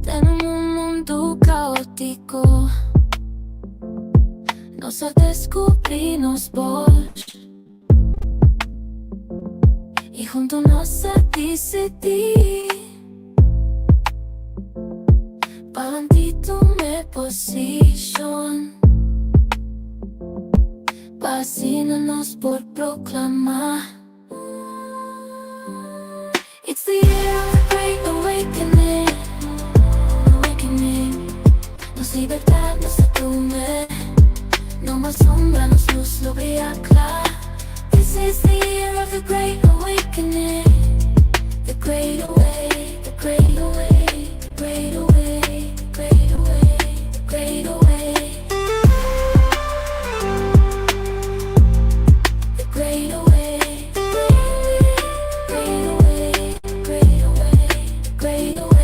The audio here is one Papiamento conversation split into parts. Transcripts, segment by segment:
Den un mundu kaótiko, nos a deskubrí nos bos i huntu nos a disidí pa lant'i tuma posishon, pa asina nos por proklamá. It's the year of the great awakening, awakening. Nos libertat nos a tuma, no mas sombra, nos lus lo bria kla. This is the year of the great awakening, the great awake, the great awake, the great awake, the great awake, the great awake. The great awake, the great awake, the great awake, the great awake, the great awake.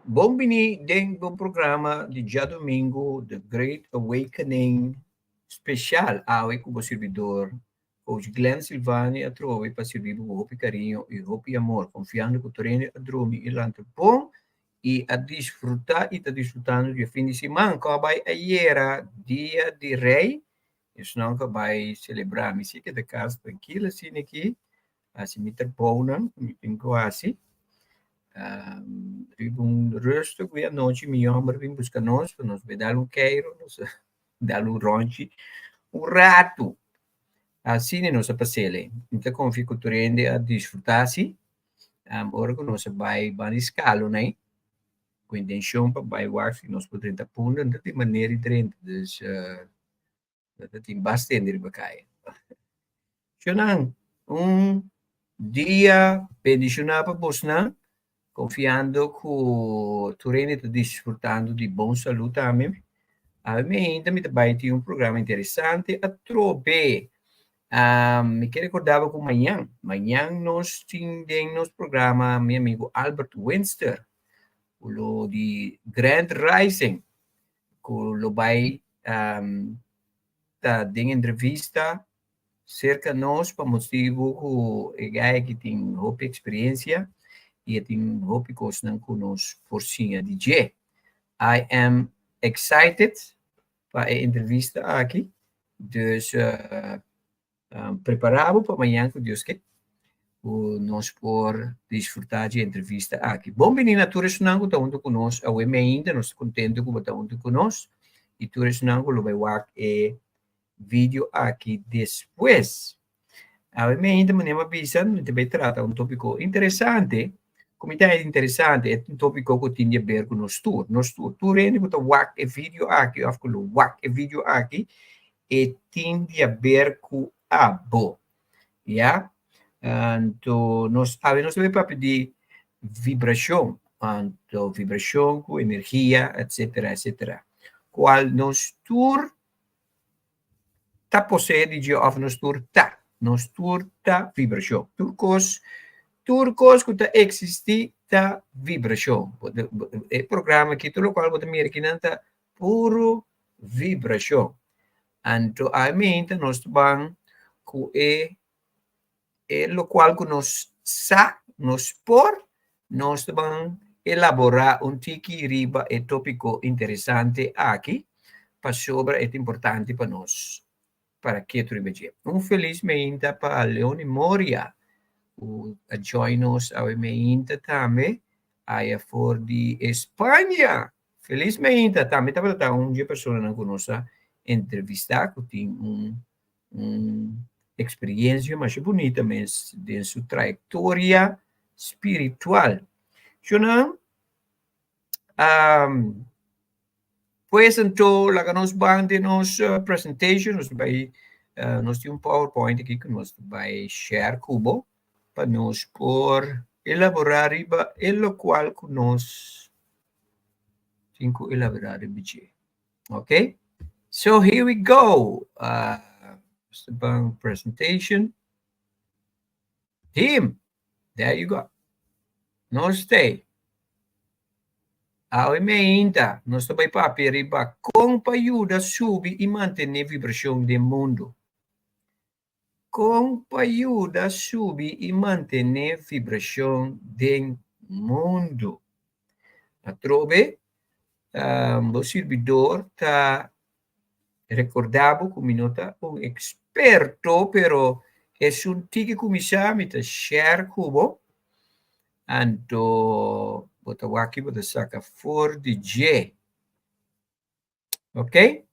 Bon bini den bo programa di djadumingu The Great Awakening special awe ku bo sirbidor Coach Glenn Silvani atrobe pa sirbi bo ku hopi kariño i hopi amor, konfiando ku tur hende a drumi i lanta bon i a disfrutá i ta disfrutando di e fin di siman ku a bai ayera Dia di Rei. Esnan ku a bai selebrá mi si keda kas trankil asina aki, hasi mi trabounan ku mi tin ku hasi. Riba un rustig ku e anochi mi yòmber a bin buska nos pa nos bai dal un keiru, nos a dal un rònchi un ratu. Asina nos a pas'el. Mi ta konfia ku tur hende a disfrutá si. Ora ku nos a bai banda di skalonan ei, ku intenshon pa bai wak si nos por drenta Punda, no ta tin manera di drenta. Dus no ta tin basta hende riba kaya. Shonnan, un dia bendishoná pa bosnan, konfiando ku tur hende ta disfrutando di bon salú tambe. Awe mi ainda mi ta bai tin un programa interesante atrobe. Mi ke rekordá bo ku mañan, mañan nos tin den nos programa mi amigu Albert Winster, ku lo di Grand Rising, ku lo bai ta den entrevista serka nos pa motibu ku e guy aki tin hopi eksperensia i e tin hopi kosnan ku nos por siña di dje. I am excited pa e entrevista aki, dus prepará bo pa mañan ku Dios ke ku nos por disfrutá dje entrevista aki. Bon bini na tur esnan ku ta huntu ku nos awe meinta, nos ta kontentu ku bo ta huntu ku nos i tur esnan ku lo bai wak e video aki despues. Awe meinta manera mi a bisa mi ta bai trata un topiko interesante. Ku mi ta haña interesante e un tópiko ku tin di aber ku nos tur, nos tur, tur hende ku ta wak e video aki òf ku lo wak e video aki, e tin di aber ku abo. Ya? Anto nos awe nos ta bai papia di vibrashon, anto vibrashon ku energia, etsetera, etsetera. Kual nos tur ta posee di dje òf nos tur ta. Nos tur ta vibrashon. Tur kos, tur kos ku ta eksistí ta vibrashon. E programa aki, tur lokual bo ta mira akinan ta puru vibrashon. Anto awe meinta nos ta ban ku e e lokual ku nos sa, nos por, nos ta ban elaborá un tiki riba e tópiko interesante aki, pasobra e ta importante pa nos para ketu riba dje. Un felis meinta pa Leoni Moria, ku a join nos awe meinta tambe, aya for di España. Felis meinta, tambe tabata ta un dje personanan ku nos a entrevistá ku tin un un experiencia masha bunita mes den su trayectoria spiritual. Shonan, um, pues anto laga nos ban den nos uh, presentation, nos bai, uh, nos tin un PowerPoint aki ku nos bai share ku bo pa nos por elaborar riba e lokual ku nos tin ku elaborar riba dje. Okay, so here we go. Uh, Bang presentation. Team, there you go. Nos stay. Awe meinta, nos ta bai papia riba kon pa yuda subi i mantené vibrashon den mundu. Kon pa yuda subi i mantené vibrashon den mundu. Atrobe, bo sirbidor ta rekordá bo ku mi no ta un eksperto, pero esun tiki ku mi sa mi ta share ku bo. Anto bo ta wak bo ta saka for di dje. Ok?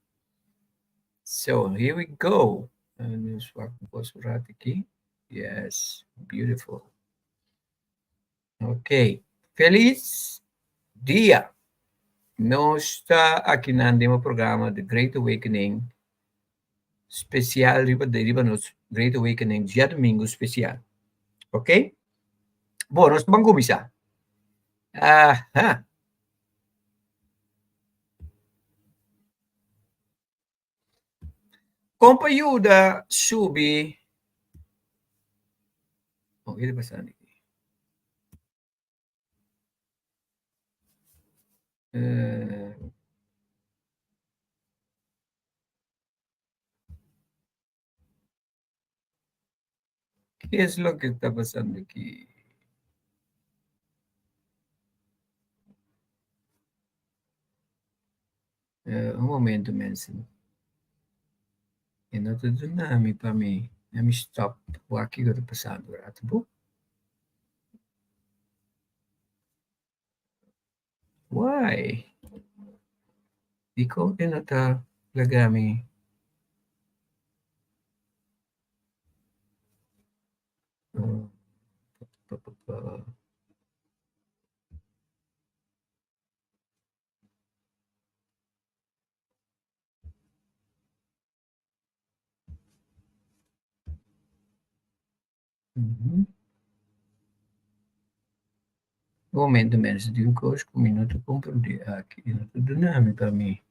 So here we go. Nos wak un kos un rato aki. Yes, beautiful. Ok. Feliz dia. Nos ta akinan den e programa The Great Awakening spesial riba riba nos Great Awakening djadumingu spesial. Ok? Bon, nos ta ban kuminsá. Aha. Kon pa yuda subi Oh, ke ta pasando aki? Uh, ¿Qué es lo que está pasando aquí? Uh, un momento, mensen. E no ta duna mi pa mi. Let me stop. Wak kiko ta pasando rato, bo. Why? Dikon e no ta laga mi? Uh, pa, pa, pa. Un momento mensen, tin un kos ku mi no ta komprendé aki, e no ta duna mi pa mi.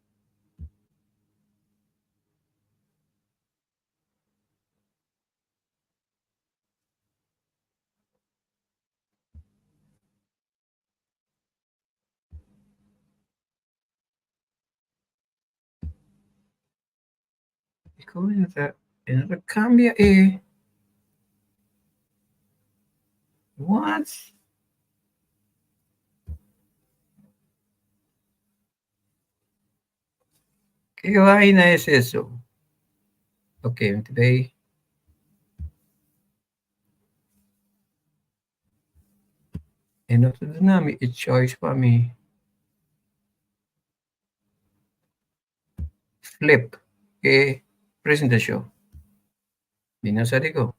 Dikon e no ta e no ta kambia e What? Ke vaina es eso? Ok, mi ta bay. E no ta duna mi e choice pa mi flip e presentashon. Mi no sa dikon.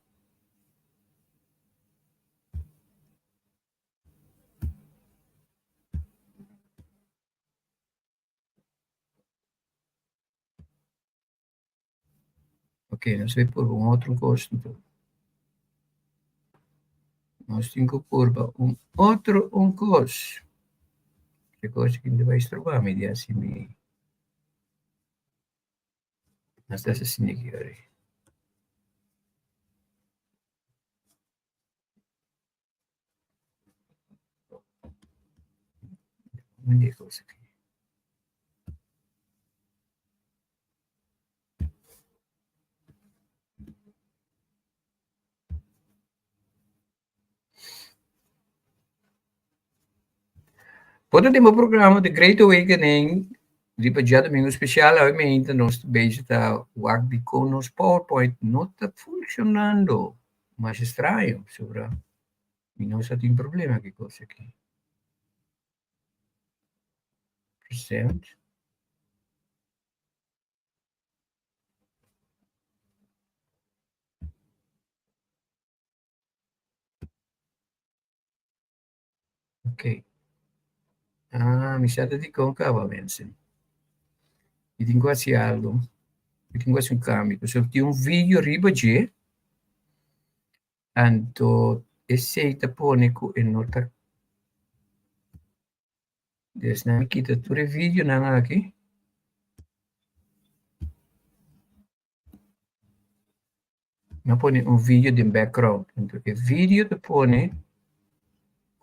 Ok, nos bai purba un otro kos anto. Nos tin ku purba un otro un kos. E kos aki no ta bai stroba mi di hasi mi. Nos ta hasi asina aki ora. Un di e kos aki. Bo ta den bo programa The Great Awakening riba djadomingo spesial awe meinta nos ta bezig ta wak dikon nos PowerPoint no ta funshonando. Masha straño pasobra mi no sa tin problema ku e kos aki. Present. Ok. Ah, mi sa ta dikon kaba, mensen. Mi tin ku hasi algu. Mi tin ku hasi un kambio. Pasobra tin un video riba dje, anto esei ta pone ku e no ta. Dus nan mi kita tur e videonan aki. Mi a pone un video den background. Anto e video ta pone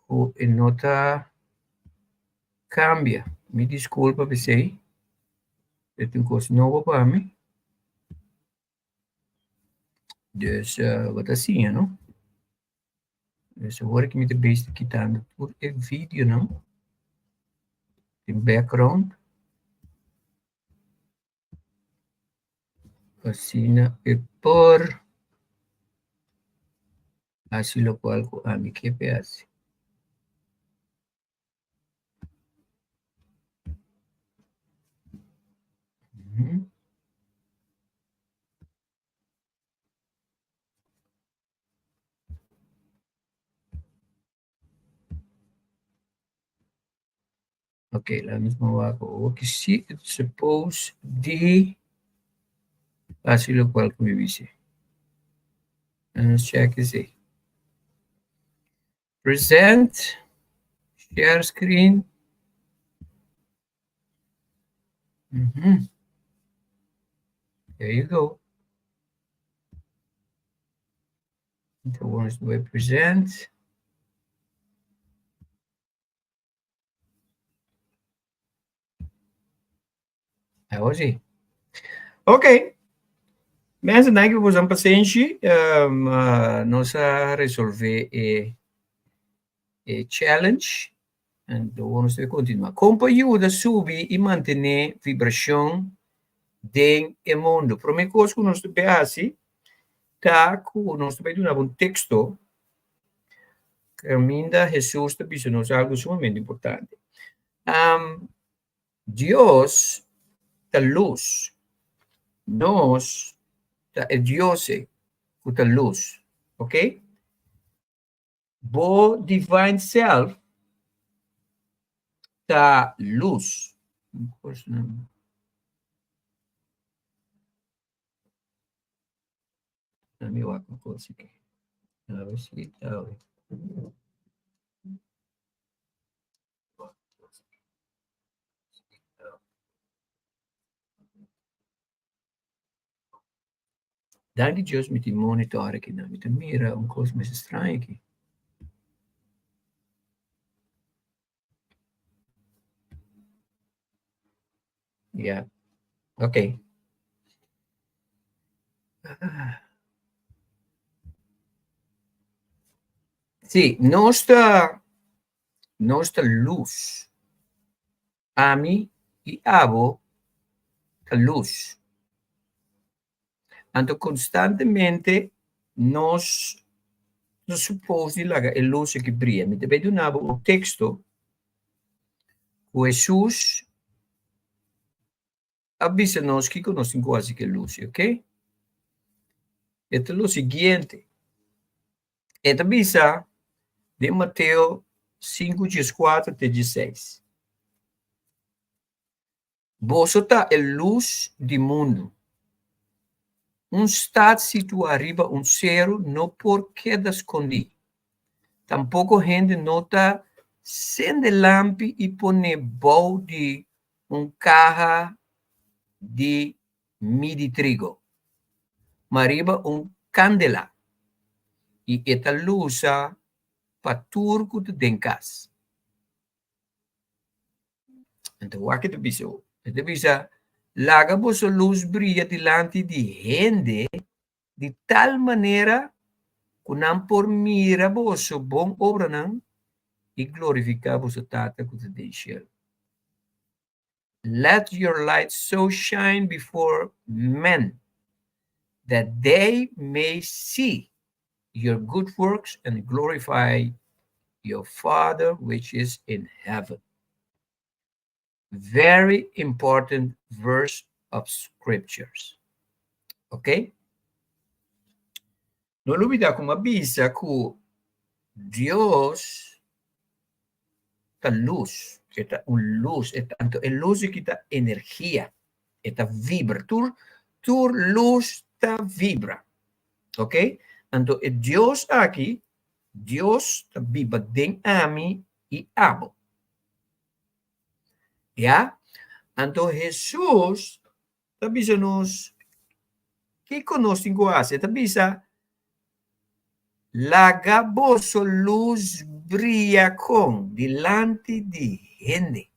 ku e no ta kambia. Mi diskulpa p'esei. E ta un kos nobo pa mi. Dus bo ta siña, no? Dus awor ki mi ta bezig ta kitando tur e videonan den background. Asina e por hasi lokual ku ami ke pe hasi. Ok, laat nos maar wak awor ki si e ta suppose di hasi lokual ku mi bisa. Laat nos check esei. Present, share screen. There you go. The ones we present. Awor si. Ok. Mensen, dank u voor uw pasenshi. Nos a resolve e, e challenge. En awor nos ta continua. Kon pa yuda subi i mantené vibrashon den e mundu? Promé kos ku nos ta bay hasi ta ku nos ta bay duna bo un teksto Kaminda Hesus ta bisa nos algu sumamente importante. Dios ta lus. Nos ta e Dios ei ku ta lus. Ok? Bo divine self ta lus. Mi wak un kos aki. A ver si ta awe. Danki Dios mi tin monitor aki nan. Mi ta mira un kos mes straño aki. Ya. Ok. Sí, nos ta, nos ta luz. Ami i abo ta luz. Anto konstantemente nos ta supos di laga e lus aki bria. Mi ta bai duna bo un teksto ku Hesus a bisa nos kiko nos tin ku hasi ku e lus, ok? E ta lo siguiente, e ta bisa den Mateo sinku dieskuater te diesseis. Boso ta e lus di mundu. Un stat situá riba un seru no por keda skondí. Tampoko hende no ta sende lampi i pon'é bou di un kaha di midi trigo, ma riba un kandela, i e ta lusa pa tur ku ta den kas. Anto wak e ta bisa bo? E ta bisa, Laga boso lus bria dilanti di hende di tal manera ku nan por mira boso bon obranan i glorifiká boso Tata ku ta den shelu. Let your light so shine before men that they may see your good works and glorify your Father which is in heaven. Very important verse of scriptures. Ok? No lubida ku m'a bisa ku Dios ta lus, e ta un lus, e ta, anto e lus aki ta energia, e ta vibra, tur tur lus ta vibra, ok? Anto e Dios aki, Dios ta biba den ami i abo. Ya? Anto Hesus ta bisa nos kiko nos tin ku hasi. E ta bisa, Laga boso lus bria kon dilanti di hende,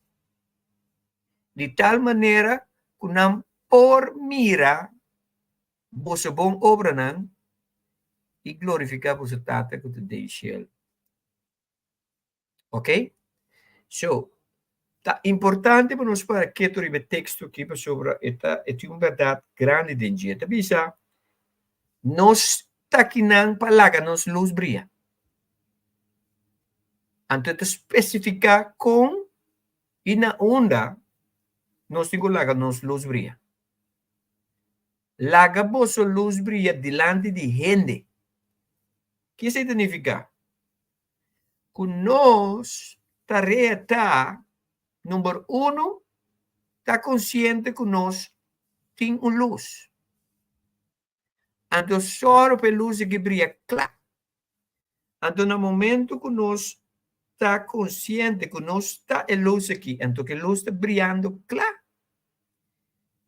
di tal manera ku nan por mira boso bon obranan i glorifiká boso Tata ku ta den shelu. Ok? So, ta importante pa nos para keto riba e teksto aki pasobra e ta e tin un bèrdat grandi den dje. E ta bisa, Nos ta kinan pa laga nos lus bria. Anto e ta spesifiká kon i na unda nos tin ku laga nos lus bria. Laga boso lus bria dilanti di hende. Ki esei ta nifiká? Ku nos tarea ta, number uno, ta konsiente ku nos tin un lus. Anto sòru pa e lus aki bria kla. Anto na momento ku nos ta konsiente ku nos ta e lus aki, anto ku e lus ta briando kla,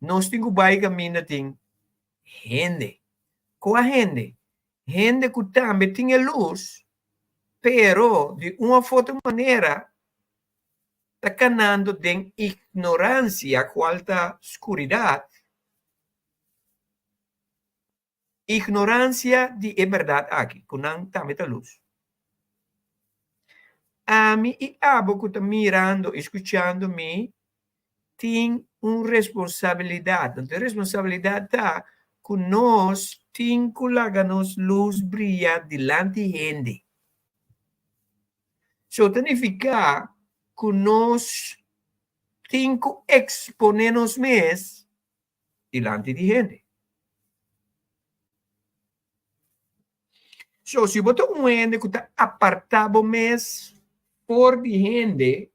nos tin ku bai kaminda tin hende. Kua hende? Hende ku tambe tin e lus, pero di un of otro manera ta kanando den ignoransia, kual ta skuridat, ignoransia di e bèrdat aki, ku nan tambe ta lus. Ami i abo ku ta mirando i skuchando mi tin un responsabilidat. Anto e responsabilidat ta ku nos tin ku laga nos lus bria dilanti hende. So ta nifiká ku nos tin ku eksponé nos mes dilanti di hende. So, si bo ta un hende ku ta apartá bo mes for di hende,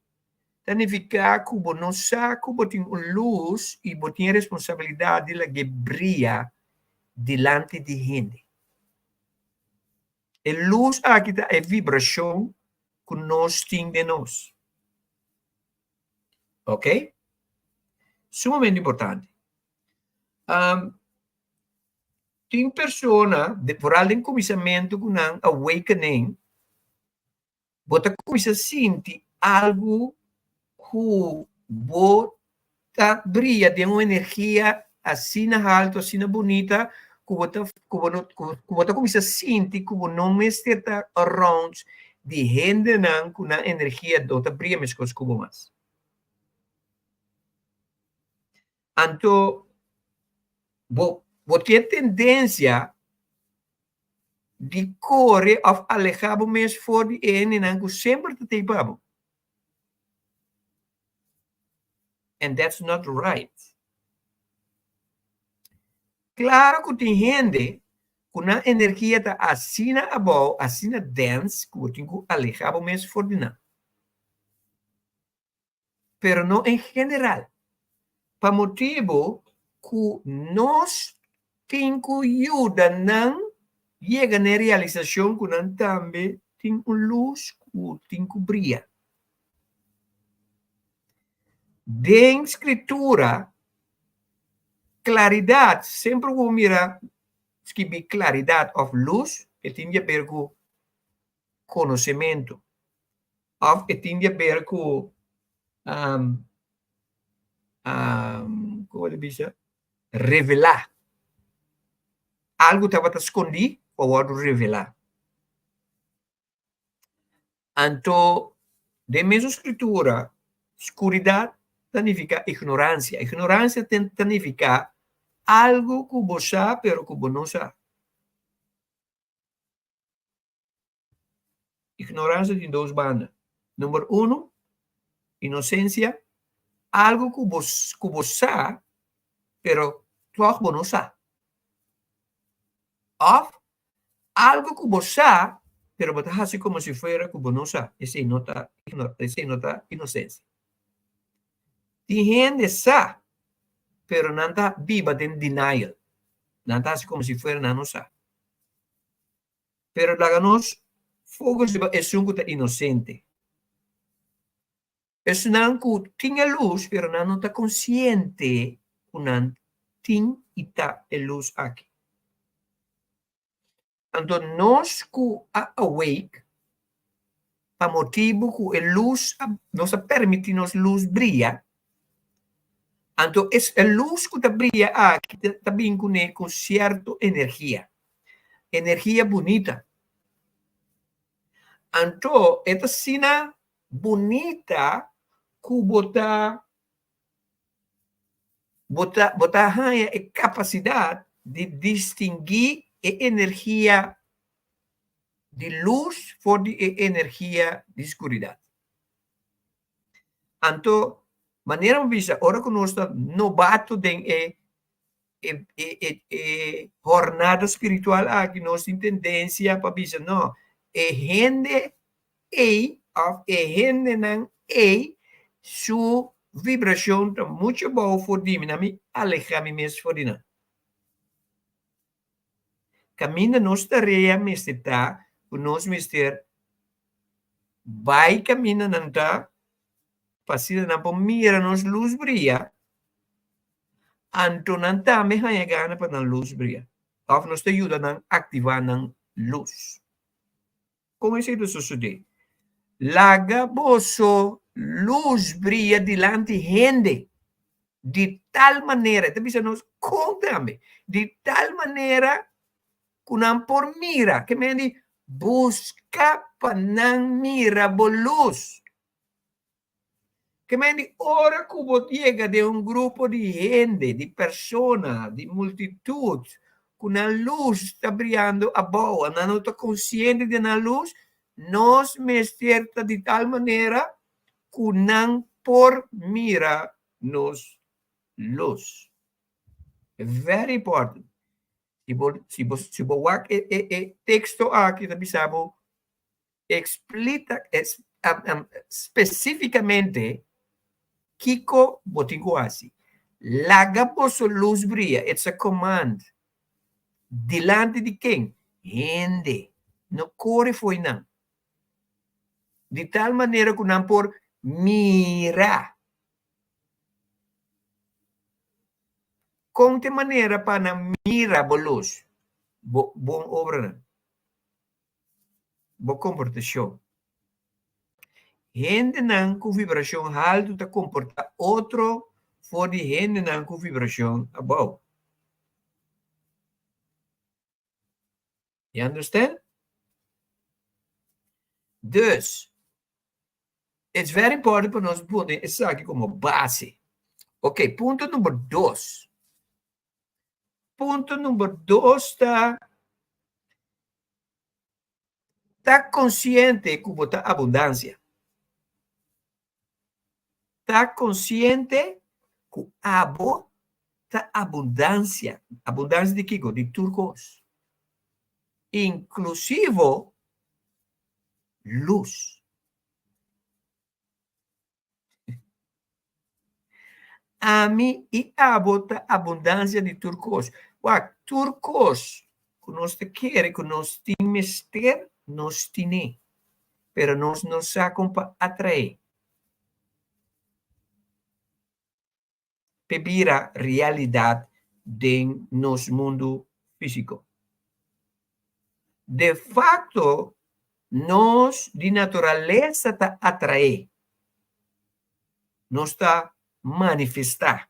ta nifiká ku bo no sa ku bo tin un lus i bo tin e responsabilidat di lag'é bria dilanti di hende. E lus aki ta e vibrashon ku nos tin den nos. Ok? Sumamente importante. Um, Tin persona, vooral den kuminsamentu ku nan awakening, bo ta kuminsá sinti algu ku bo ta bria den un energia asina haltu, asina bunita, ku bo ta ku bo no ku bo ta kuminsá sinti ku bo no mester ta around di hendenan ku nan energia no ta bria meskos ku bo mas. Anto bo bo tin e tendensia di kore òf alehá bo mes for di e hendenan ku semper ta tei pa bo. And that's not right. Klaro ku tin hende ku nan energia ta asina abou, asina dens, ku bo tin ku alehá bo mes for di nan. pero no en general, pa motibu ku nos tin ku yuda nan yega na e realisashon ku nan tambe tin un lus ku tin ku bria. Den Skritura, klaridat, semper ku bo mira skibi klaridat òf lus, e tin di aber ku konosementu òf e tin di aber ku, komo ta bisa, revelá. Algu tabata skondí ku a wòrdu revelá. Anto, den mesun skritura, skuridat ta nifiká ignoransia. Ignoransia ta nifiká algu ku bo sa pero ku bo no sa. Ignoransia tin dos banda. Number uno, inosensia, algu ku bo ku bo sa pero tòg bo no sa. Òf algu ku bo sa pero bo ta hasi komo si fuera ku bo no sa. Esei no ta esei no ta inosensia. Tin hende sa pero nan ta biba den denial. Nan ta hasi komo si fuera nan no sa. Pero laga nos focus riba esun cu ta inocente. Esunnan cu tin e luz pero nan no ta consciente cu nan tin y ta e luz aki. Anto nos cu a awake pa motibu cu e luz a, nos a permiti nos luz bria, anto es e luz cu ta bria aki ta bin cune cu cierto energia. Energia bunita. Anto e ta asina bunita ku bo ta bo ta bo ta haña e kapasidat di distinguí e energia di lus for di e energia di skuridat. Anto manera bo bisa ora ku nos ta nobato den e e e e e hornada spiritual aki nos tin tendensia pa bisa no e hende ei of e hendenan ei su vibrashon ta muchu abou for di mi nan mi aleha mi mes for di nan. Kaminda nos tarea mester ta ku nos mester bai kaminda nan ta pa asina nan por mira nos lus bria Anto nan tambe haña gana pa nan lus bria, òf nos ta yuda nan aktivá nan lus. Kon esei ta sosodé? Laga boso lus bria dilanti hende di tal manera, e ta bisa nos kon tambe, di tal manera ku nan por mira, ke men di buska pa nan mira bo lus. Ke men di ora ku bo yega den un grupo di hende, di persona, di multitut, ku nan lus ta briando abou, nan no ta konsiente di nan lus, nos mester ta di tal manera ku nan por mira nos lus. Very important. Si bo, si bo, si bo wak e, e, e teksto aki ta bisa bo Explita specificamente kico bo tin cu haci. Laga boso luz bria, it's a command. Dilanti di ken? Hende. No core fo'i nan. Di tal manera cu nan por mira. Con ta e manera pa nan mira bo luz? Bo bon obranan. bo komportashon. Hendenan ku vibrashon haltu ta komportá otro for di hendenan ku vibrashon abou. You understand? Dus, it's very important pa nos pone esaki komo base. Ok, punto number dos. Punto number dos ta ta konsiente ku bo ta abundansia. Ta konsiente ku abo ta abundansia. Abundansia di kiko? Di tur kos. Inklusivo lus. Ami i abo ta abundansia di tur kos. Wak, tur kos ku nos ta kere ku nos tin mester, nos tine. Pero nos no sa kon pa atraé. P'e bira realidat den nos mundu físiko. De fakto, nos di naturalesa ta atraé. Nos ta manifestá.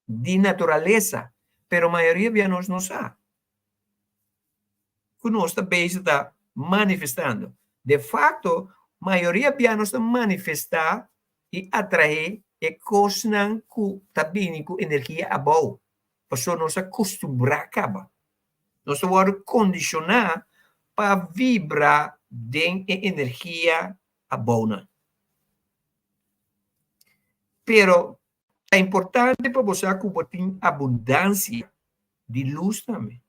Di naturalesa, pero mayoria bia nos no sa ku nos ta bezig ta manifestando. De facto, mayoria bia nos ta manifestá i atraé e kosnan ku ta bini ku energia abou, pasobra nos a kustumbrá kaba. Nos ta wòrdu kondishoná pa vibra den e energia abounan. Pero Ta importante pa bo sa ku bo tin abundansia di lus tambe.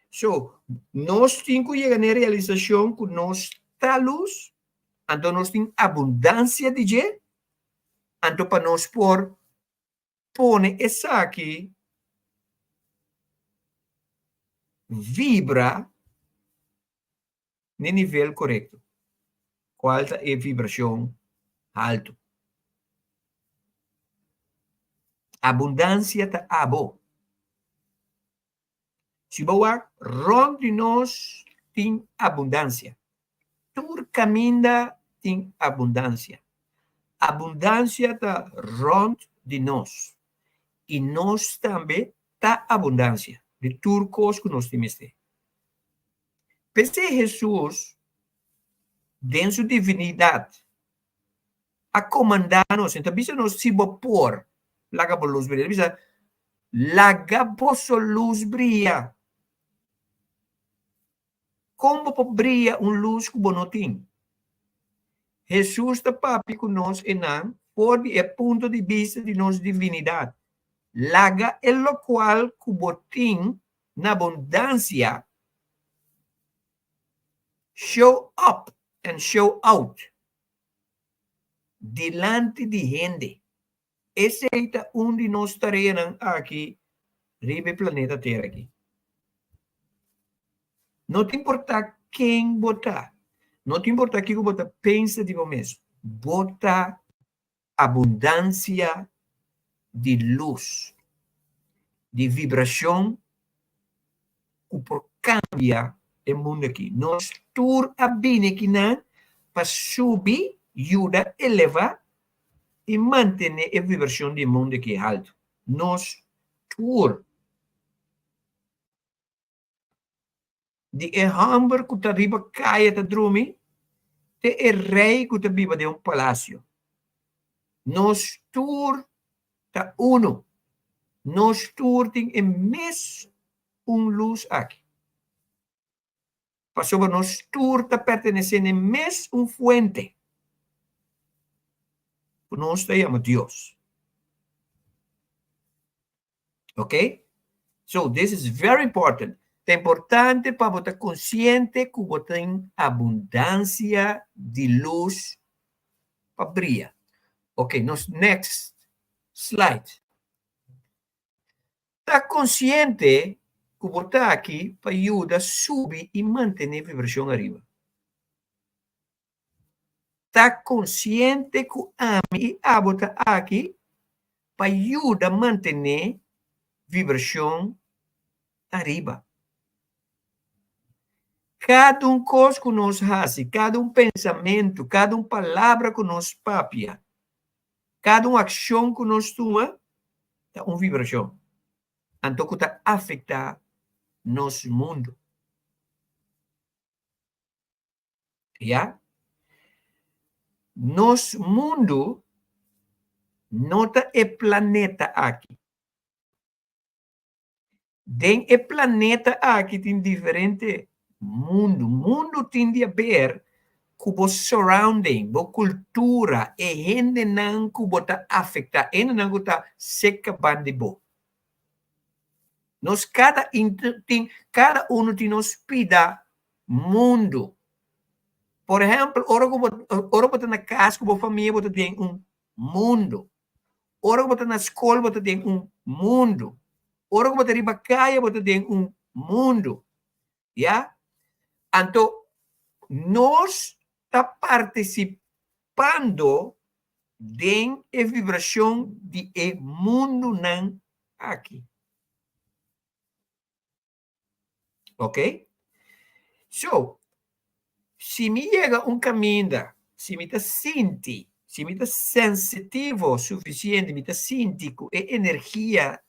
So, nos tin ku yega na e realisashon ku nos ta lus, anto nos tin abundansia di dje, anto pa nos por pone esaki vibra n'e nivel korekto, kual ta e vibrashon haltu. Abundansia ta abo. Si bo wak rònt di nos tin abundansia. Tur kaminda tin abundansia. Abundansia ta rònt di nos i nos tambe ta abundansia di tur kos ku nos tin mester. P'esei Hesus, den su divinidat, a komandá nos. E ta bisa nos, Si bo por, laga bo lus bria. E ta bisa, Laga boso lus bria. Kon bo por bria un lus ku bo no tin? Hesus ta papia ku nos einan for di e punto di bista di nos divinidat. Laga e lokual ku bo tin na abundansia, show up and show out dilanti di hende. Esei ta un di nos tareanan aki riba e planeta Tera aki. No ta importa ken bo ta, no ta importa kiko bo ta pensa di bo mes, bo ta abundansia di lus, di vibrashon ku por kambia e mundu aki. Nos tur a bini akinan pa subi, yuda elevá i mantené e vibrashon di e mundu aki haltu. Nos tur. Di e hòmber ku ta riba kaya ta drumi te e rei ku ta biba den un palasio. Nos tur ta unu. Nos tur tin e mes un lus aki. Pasobra nos tur ta pertenesé na e mes un fuente ku nos ta yama Dios. Ok? So, this is very important. Ta importante pa bo ta konsiente ku bo tin abundansia di lus pa bria. Ok, nos next slide. Ta konsiente ku bo ta aki pa yuda subi i mantené vibrashon ariba. Ta konsiente ku ami i abo ta aki pa yuda mantené vibrashon ariba. Kada un kos ku nos hasi, kada un pensamentu, kada un palabra ku nos papia, kada un akshon ku nos tuma ta un vibrashon, anto ku ta afektá nos mundu. Ya. Nos mundu no ta e planeta aki. Den e planeta aki tin diferente mundu. Mundu tin di haber ku bo surrounding, bo kultura, e hendenan ku bo ta afektá, e hendenan ku ta seka ban di bo. Nos kada tin, kada unu tin nos pida mundu. Por ehèmpel, ora ku bo ora bo ta na kas ku bo famia bo ta den un mundu. Ora ku bo ta na skol bo ta den un mundu. Ora ku bo ta riba kaya bo ta den un mundu. Ya? Anto nos ta partisipando den e vibrashon di e mundunan aki. Ok? So, si mi yega un kaminda, si mi ta sinti, si mi ta sensitivo sufisiente, mi ta sinti ku e energia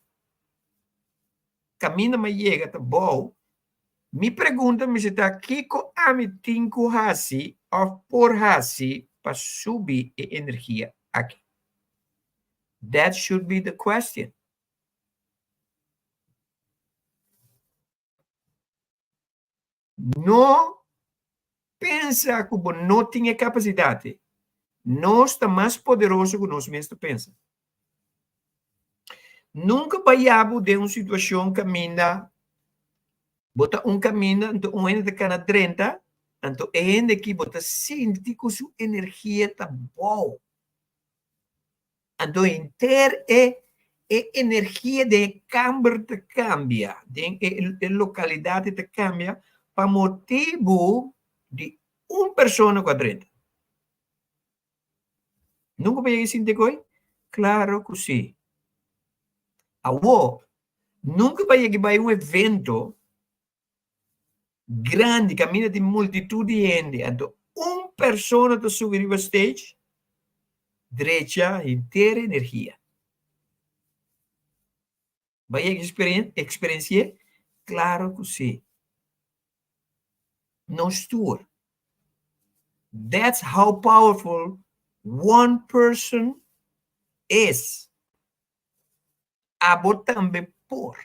kaminda mi a yega ta bou, mi pregunta mester ta kiko ami tin ku hasi òf por hasi pa subi e energia aki? That should be the question. No pensa ku bo no tin e kapasidat. Nos ta mas poderoso ku nos mes ta pensa. Nunka baya bo den un situashon kaminda bo ta un kaminda anto un hende ta kana drenta, anto e hende aki bo ta sinti ku su energia ta bou. Anto henter e e energia den e kamber ta kambia, den e e lokalidat ta kambia pa motibu di un persona ku a drenta. Nunka bo yega sinti koe? Klaro ku si. Awor, nunka bo a yega bai un evento grandi kaminda tin multitut di hende anto un persona ta subi riba stage drecha henter energia. Bo a yega eksperensi'é? Klaro ku si. Nos tur. That's how powerful one person is. Abo tambe por.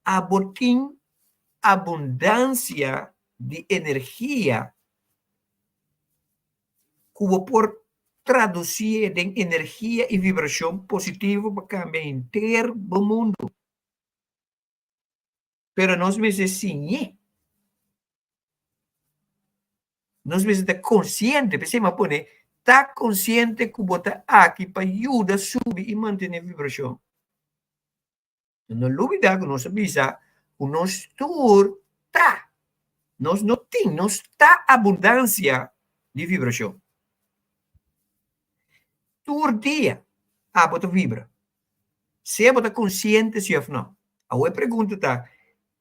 Abo tin abundansia di energia ku bo por tradusié den energia i vibrashon positivo pa kambia henter bo mundu. Pero nos mester siñ'é. Nos mester ta konsiente, p'esei mi a pone ta konsiente ku bo ta aki pa yuda subi i mantené vibrashon. No lubidá ku nos a bisa ku nos tur ta, nos no tin, nos ta abundansia di vibrashon. Tur dia abo ta vibra. Sea bo ta konsiente si òf no. Awor e pregunta ta,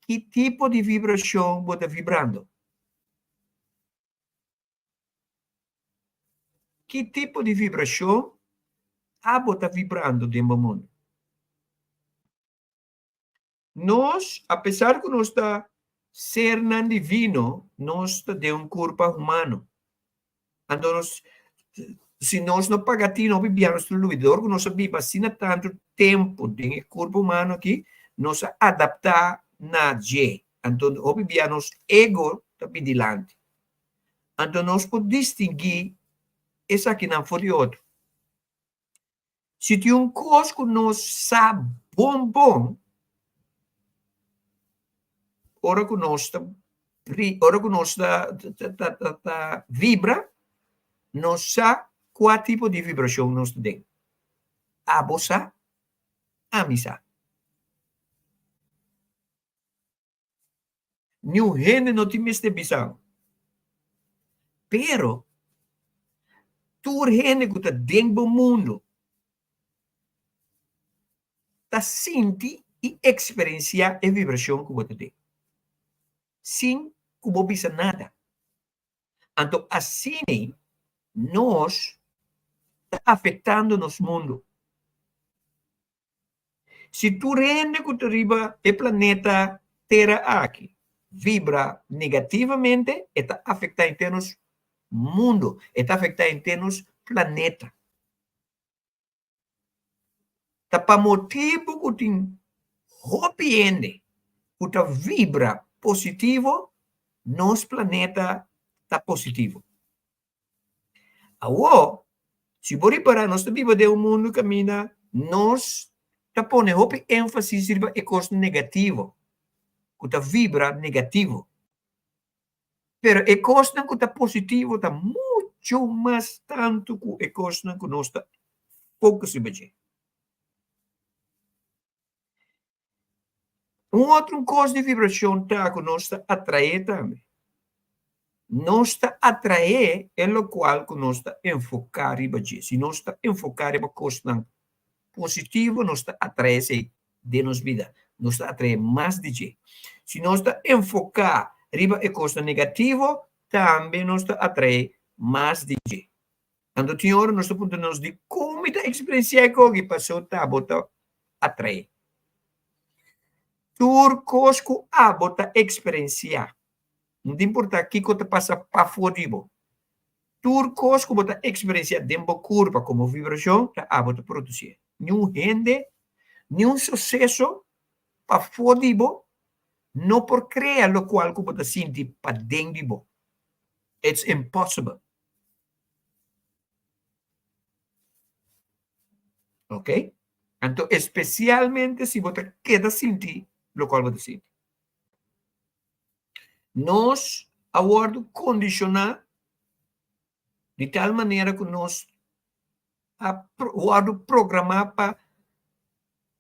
ki tipo di vibrashon bo ta vibrando? Ki tipo di vibrashon abo ta vibrando den bo mundu? Nos, apesar ku nos ta sernan divino, nos ta den un kurpa humano. Anto nos, si nos no paga tino hopi bia nos ta lubida. Dor ku nos a biba asina tantu tempu den e kurpa humano aki, nos a adaptá na dje. Anto hopi bia nos ego ta bin dilanti. Anto nos por distinguí esakinan for di otro. Si tin un kos ku nos sa bon bon, ora ku nos ta ora ku nos ta ta vibra, nos sa kua tipo di vibrashon nos ta den. Abo sa, ami sa. Niun hende no tin mester bisa bo. Pero, tur hende ku ta den bo mundu ta sinti i eksperensiá e vibrashon ku bo ta den, sin ku bo bisa nada. Anto asina nos ta afektando nos mundu. Si tur hende ku ta riba e planeta Tera aki vibra negativamente, e ta afektá henter nos mundu, e ta afektá henter nos planeta. Ta pa motibu ku tin hopi hende ku ta vibra positivo, nos planeta ta positivo. Awor, si bo ripará, nos ta biba den un mundu kaminda nos ta pone hopi énfasis riba e kos negativo, ku ta vibra negativo. Pero e kosnan ku ta positivo ta muchu mas tantu ku e kosnan ku nos ta focus riba dje. Un otro kos di vibrashon ta ku nos ta atraé tambe. Nos ta atraé e lokual ku nos ta enfoká riba dje. Si nos ta enfoká riba kosnan positivo, nos ta atraé esei den nos bida. Nos ta atraé mas di dje. Si nos ta enfoká riba e kosnan negativo, tambe nos ta atraé mas di dje. Anto tin ora nos ta puntra nos dikon mi ta eksperensiá e koki pasó ta bo ta atraé. Tur kos ku abo ta eksperensiá, no ta importá kiko ta pasa pafó di bo, tur kos ku bo ta eksperensiá den bo kurpa komo vibrashon ta abo ta produsié. Niun hende, niun suseso pafó di bo no por krea lokual ku bo ta sinti paden di bo. It's impossible. Ok? Anto especialmente si bo ta keda sinti locual bo ta sinti. Nos a wordo condiciona di tal manera cu nos a wordo programa pa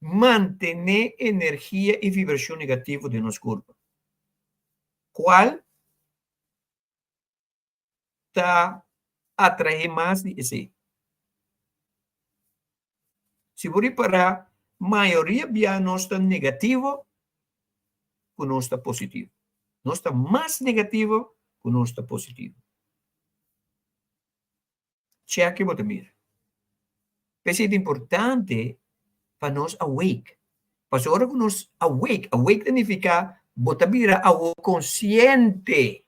mantene energia y vibracion negativo den nos curpa. Cual ta atraé mas di esei. Si bo ripará, mayoria bia nos ta negativo ku nos ta positivo. Nos ta mas negativo ku nos ta positivo. Chèk bo ta mira. P'esei ta importante pa nos awake. Pasobra ora ku nos awake, awake ta nifiká bo ta bira awor konsiente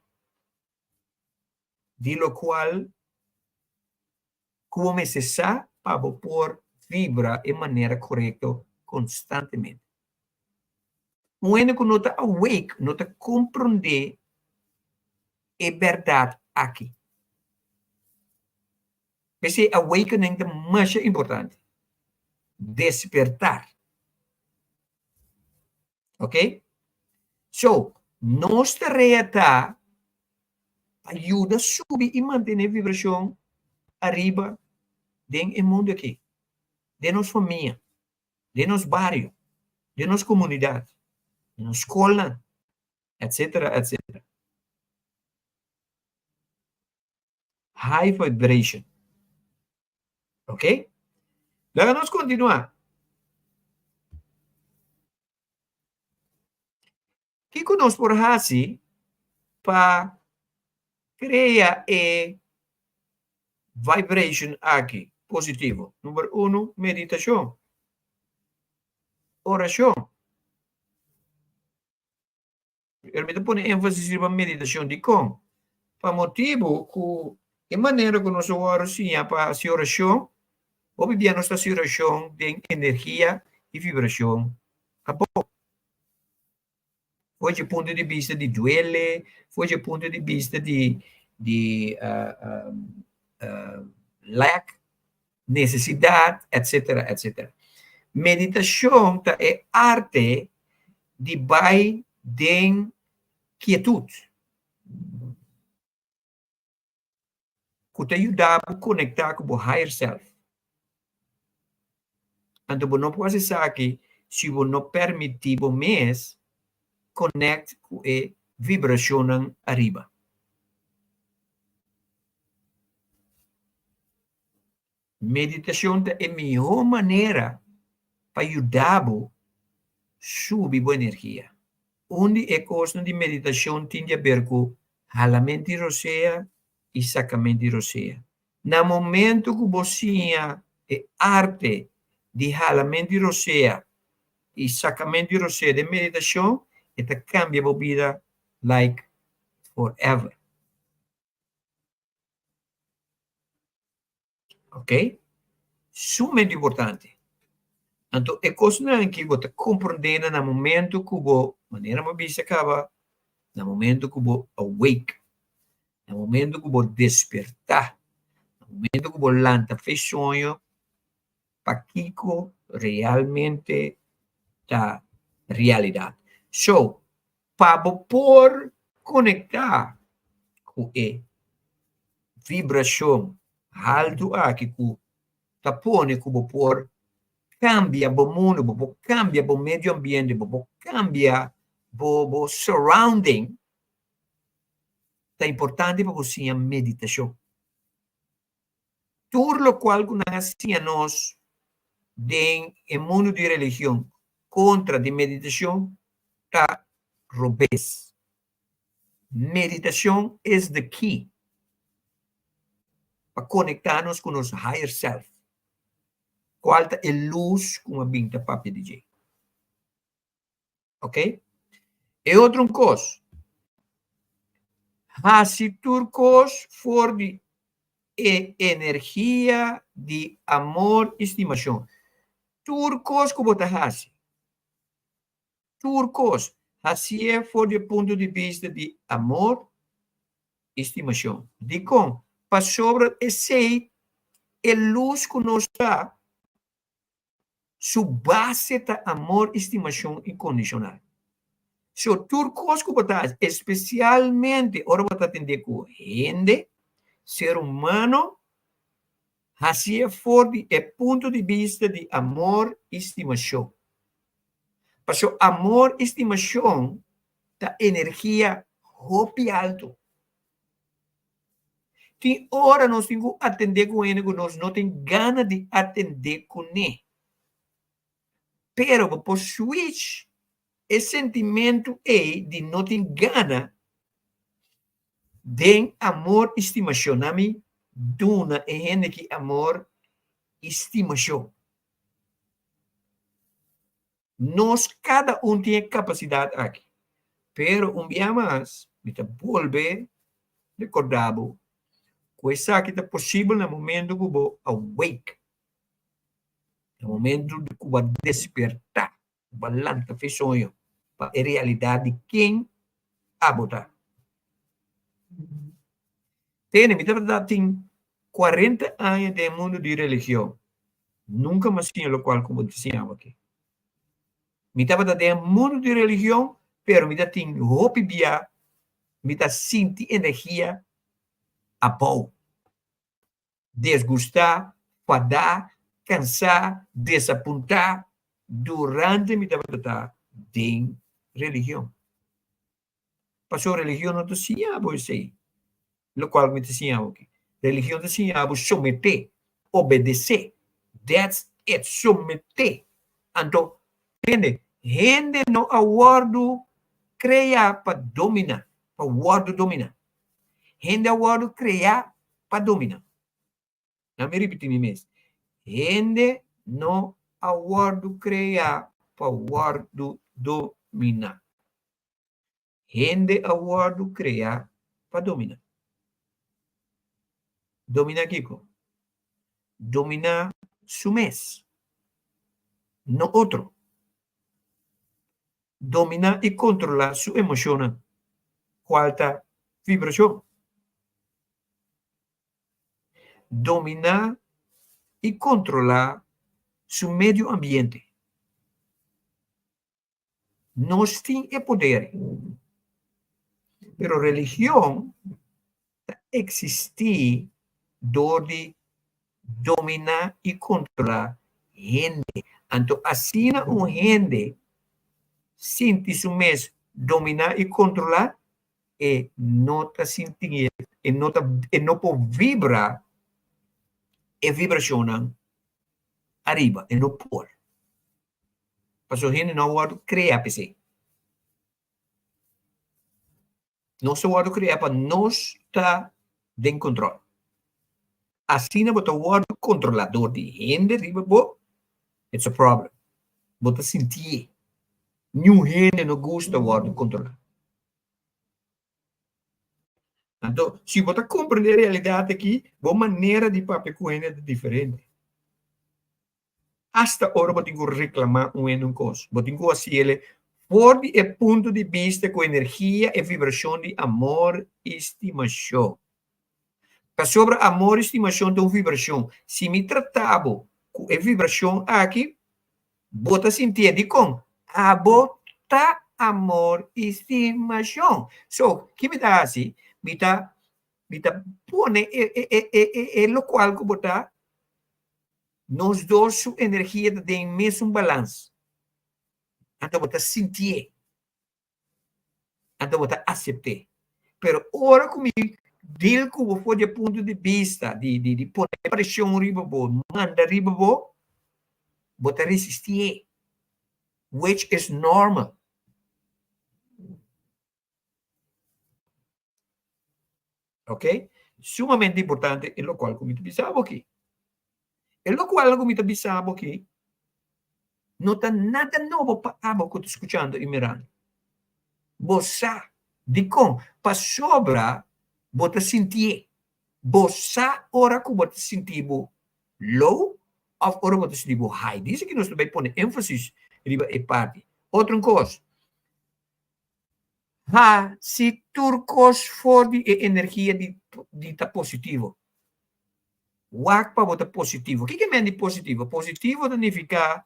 di lokual ku bo mester sa pa bo por vibra e manera korekto konstantemente. Un hende ku no ta awake no ta komprondé e bèrdat aki. P'esei awakening ta masha importante. Despertar. Ok? So, nos tarea ta pa yuda subi i mantené vibrashon ariba den e mundu aki, den nos famia, den nos bario, den nos komunidat, den nos skolnan, etcetera, etcetera. High vibration. Ok? Laga nos kontinuá. Kiko nos por hasi pa krea e vibration aki positivo? Number uno, meditashon. Orashon. Pero mi ta pone énfasis riba meditashon. Dikon? Pa motibu ku e manera ku nos a wòrdu siña pa hasi orashon, hopi bia nos ta hasi orashon den energia i vibrashon abou. For dje punto di bista di duele, for dje punto di bista di di lack, nesesidat, etcetera, etcetera. Meditashon ta e arte di bai den kietut, ku ta yuda bo konektá ku bo higher self. Anto bo no por hasi esaki si bo no permití bo mes connect ku e vibrashonnan ariba. Meditashon ta e mihó manera pa yuda bo subi bo energia. Un di e kosnan di meditashon tin di aber ku halament di rosea i sakament di rosea. Na momento ku bo siña e arte di halament di rosea i sakament di rosea den meditashon, e ta kambia bo bida like forever. Ok? Sumamente importante. Anto e kosnan aki bo ta komprondé na momento ku bo, manera mi a bisa kaba, na momento ku bo awake, na momento ku bo despertá, na momento ku bo lanta fe soño, pakiko realmente ta realidat. So, pa bo por konektá ku e vibrashon haltu aki ku ta pone ku bo por. kambia bo mundu, bo por kambia bo medio ambiente, bo por kambia bo bo surrounding, ta importante pa bo siña meditashon. Tur lokual ku nan a siña nos den e mundu di religion kontra di meditashon ta robes. Meditashon is the key pa konektá nos ku nos higher self, kual ta e lus ku a bin ta papia di dje. Ok? E otro un kos, hasi tur kos for di e energia di amor i stimashon. Tur kos ku bo ta hasi, tur kos, hasié for di e punto di bista di amor i stimashon. Dikon? Pasobra esei e lus ku nos ta Su base ta amor i stimashon inkondishonal. So, tur kos ku bo ta hasi, espesialmente ora bo ta atendé ku hende, ser humano, hasié for di e punto di bista di amor i stimashon. Pasobra amor i stimashon ta energia hopi altu. Tin ora nos tin ku atendé ku hende ku nos no tin gana di atendé kuné. Pero bo por switch e sentimentu ei di no tin gana den amor i stimashon. Na mi duna e hende ki amor i stimashon. Nos kada un tin e kapasidat aki. Pero un bia mas mi ta bolbe rekordá bo ku esaki ta posibel na momento ku bo awake, na momento ku bo a despertá, ku bo a lanta for e soño pa e realidat di ken abo ta. Tene, mi tabata tin 40 aña den e mundu di religion. Nunka mi a siña lokual ku bo ta siña bo aki. Mi tabata den e mundu di religion, pero mi ta tin hopi bia mi ta sinti energia abou, desgustá, fadá, kansá, desapuntá durante mi tabata ta den religion. Pasobra religion no ta siña bo esei, lokual mi ta siña bo aki. Religion ta siña bo someté, obedesé. That's it, someté. Anto, hende, hende no a wòrdu kreá pa dominá, pa wòrdu dominá. Hende a wòrdu kreá pa dominá. Na mi ripití mi mes, hende no a wòrdu kreá pa wòrdu dominá. Hende a wòrdu kreá pa dominá. Dominá kiko? Dominá su mes, no otro. Dominá i kontrolá su emoshonnan, kual ta vibrashon. Dominá i kontrolá su medio ambiente. Nos tin e poder, pero religion ta eksistí dor di dominá i kontrolá hende. Anto asina un hende sinti su mes dominá i kontrolá, e no ta sinti, e no ta, e no por vibra e vibrashonnan ariba, e no por. Pasobra hende no a wòrdu kreá p'esei. Nos a wòrdu kreá pa nos ta den kontròl. Asina bo ta wòrdu kontrolá dor di hende riba bo, it's a problem. Bo ta sintié. Niun hende no gusta wòrdu kontrolá. Anto, si bo ta komprendé e realidat aki, bo manera di papia ku hende ta diferente. Asta ora bo tin ku reklamá un hende un kos, bo tin ku hasi el for di e punto di bista ku energia e vibrashon di amor i stimashon. Pasobra amor i stimashon ta un vibrashon. Si mi trata bo ku e vibrashon aki, bo ta sintié. Dikon? Abo ta amor i stimashon. So, ki mi ta hasi? Mi ta mi ta pone e e e e lokual ku bo ta. Nos dos su energia ta den mesun balans. Anto bo ta sintié. Anto bo ta asept'é. Pero ora ku mi deal ku bo for di e punto di bista di di di pone preshon riba bo, manda riba bo, bo ta resistié, which is normal. Ok? Sumamente importante e lokual ku mi ta bisa bo aki. E lokual ku mi ta bisa bo aki no ta nada nobo pa abo ku ta skuchando i mirando. Bo sa dikon? Pasobra bo ta sintié. Bo sa ora ku bo ta sinti bo low òf ora bo ta sinti bo high. Dice ku nos ta bai pone énfasis riba e parti. Otro kos, Ha si tur kos for di e energia di di ta positivo. Wak pa bo ta positivo. Kiko men di positivo? Positivo ta nifiká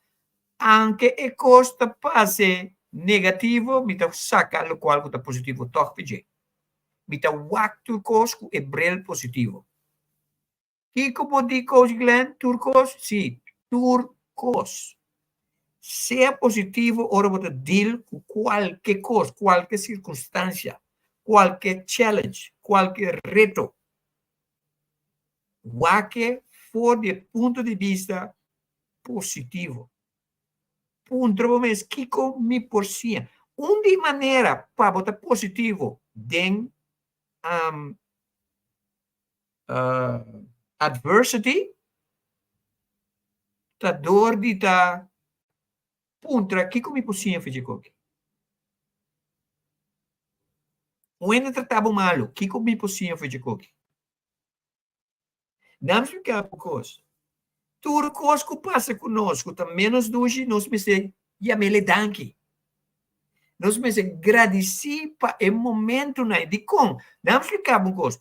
anke e kos ta pase negativo mi ta saka lokual ku ta positivo tòg pa dje. Mi ta wak tur kos ku e bril positivo. Kiko bo di Coach Glenn? Tur kos? Sí, tur kos. Sea positivo ora bo ta deal ku kualke kos, kualke sirkunstansia, kualke challenge, kualke reto. Wak e for di e punto di bista positivo. Puntra bo mes, Kiko mi por siña? Un di manera pa bo ta positivo den Adversity ta dor di ta puntra kiko mi por siña for dje koki. Un hende trata bo malu, kiko mi por siña for dje koki? Nan splika bo kos. Tur kos ku pasa ku nos ku ta ménos dushi, nos mester yam'el e danki. Nos mester gradisí pa e momentunan. Dikon? Nan splika bo un kos.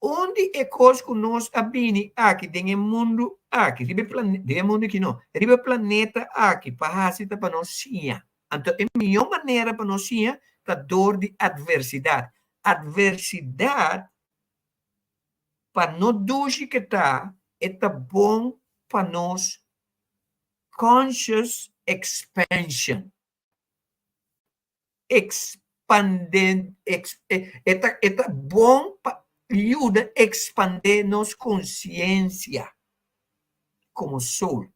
Un di e kos ku nos a bini aki den e mundu aki, riba e plane, den e mundu aki no, riba e planeta aki pa hasi ta pa nos siña. Anto e mihó manera pa nos siña ta dor di atversidat. Atversidat pa no dushi ke ta, e ta bon pa nos conscious expansion. Expande, e ta, e ta bon pa yuda expande nos conciencia como soul.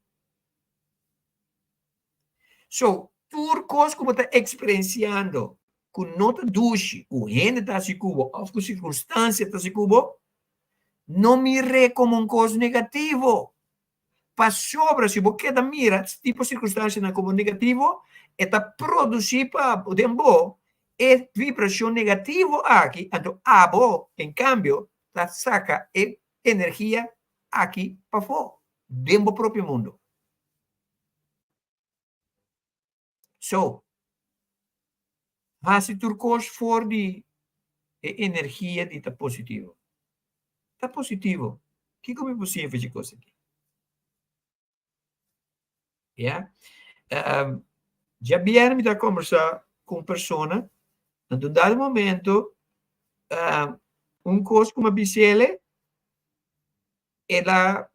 So, tur kos ku bo ta eksperensiando ku no ta dushi, ku hende ta hasi ku bo òf ku sirkunstansia ta hasi ku bo, no mir'é komo un kos negativo. Pasobra si bo keda mira tipo sirkunstansianan komo negativo, e ta produsí pa bo den bo e vibrashon negativo aki, anto abo, en kambio, ta saka e energia aki pafó den bo propio mundu. So, hasi tur kos for di e energia di ta positivo. Ta positivo. Kiko mi por siña for dje kos aki? Ya. Um, djabièrnè mi ta kombersá ku un persona, anto un dado momento, um, un kos ku mi a bis'el, el a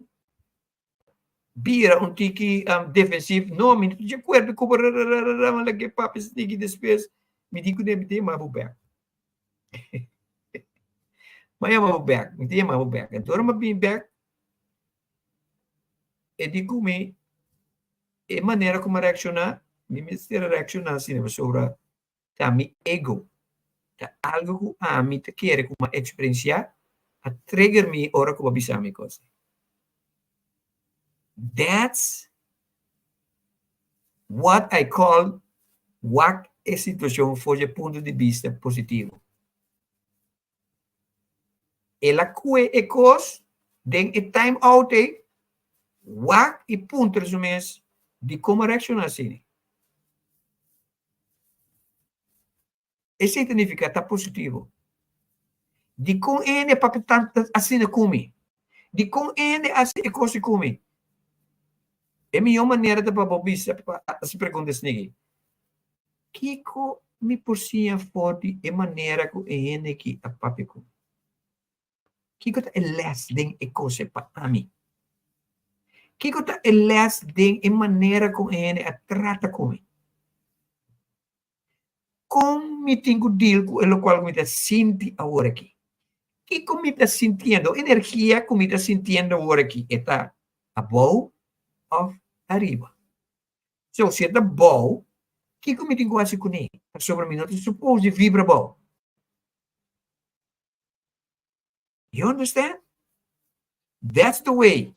bira un tiki defensief, no mi no ta di akuerdo ku bo rararara, mi lag'é papia esei tiki despues mi di kuné mi ta yama bo bèk mi a yama bo bèk mi ta yama bo bèk anto ora mi a bini bèk e di ku mi e manera ku mi a reakshoná mi mester a reakshoná asina pasobra Ta mi ego. Ta algo ku ami ta kere ku mi a eksperensiá a trigger mi ora ku bo a bisa mi kos. That's what I call wak e situashon for dje punto di bista positivo. El a kue e kos den e time out ei, wak i puntra su mes dikon a reakshoná asina. Esei ta nifiká ta positivo. Dikon e hende a papia tantu asina ku mi? Dikon e hende a hasi e kos ku mi? E mihó manera ta pa bo bisa, pa hasi pregunta esaki, Kiko mi por siña for di e manera ku e hende aki a papia ku mi? Kiko ta e lès den e kos ei pa ami? Kiko ta e lès den e manera kon e hende a trata ku mi? Kon mi tin ku deal ku e lokual ku mi ta sinti awor aki? Kiko mi ta sintiendo? Energia ku mi ta sintiendo awor aki e ta abou òf ariba? So, si e ta bou, kiko mi tin ku hasi kuné? Pasobra mi no ta supos di vibra bou. You understand? That's the way.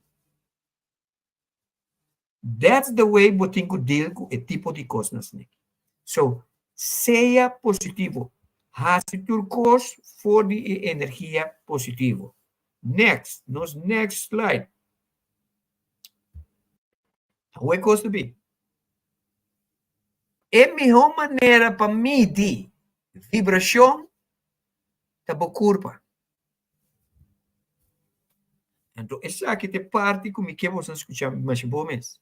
That's the way bo tin ku deal ku e tipo di kosnan asina. So, sea positivo. Hasi tur kos for di e energia positivo. Next, nos next slide. Awor e kos ta bin. E mihó manera pa midi vibrashon ta bo kurpa. Anto esaki ta e parti ku mi ke boso skucha masha bon mes.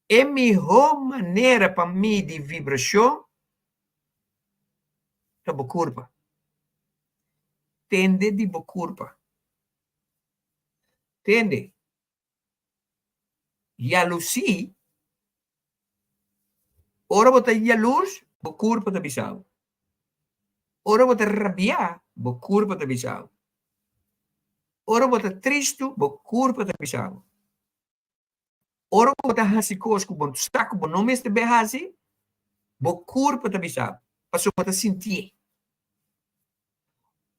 E mihó manera pa midi vibrashon ta bo kurpa. Tende di bo kurpa. Tende. Yalusí, Ora bo ta yalurs, bo kurpa ta bisa bo. Ora bo ta rabiá, bo kurpa ta bisa bo. Ora bo ta tristu, bo kurpa ta bisa bo. Ora bo ta hasi kos ku bo sa ku bo no mester be hasi, bo kurpa ta bisa bo, pasobra bo ta sintié.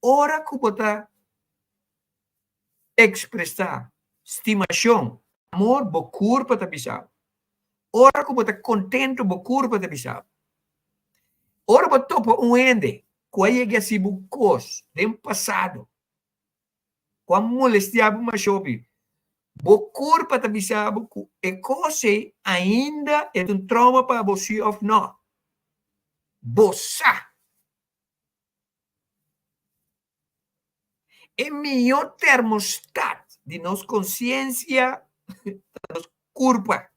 Ora ku bo ta ekspresá stimashon, amor, bo kurpa ta bisa bo. Ora ku bo ta kontentu, bo kurpa ta bisa bo. Ora bo topa un hende ku a yega hasi bo kos den pasado, ku a molestiá bo masha hopi, bo kurpa ta bisa bo ku e kos ei ainda e ta un trauma pa bo, si òf nò. Bo sa. E mihó termostat di nos konsiensia ta nos kurpa.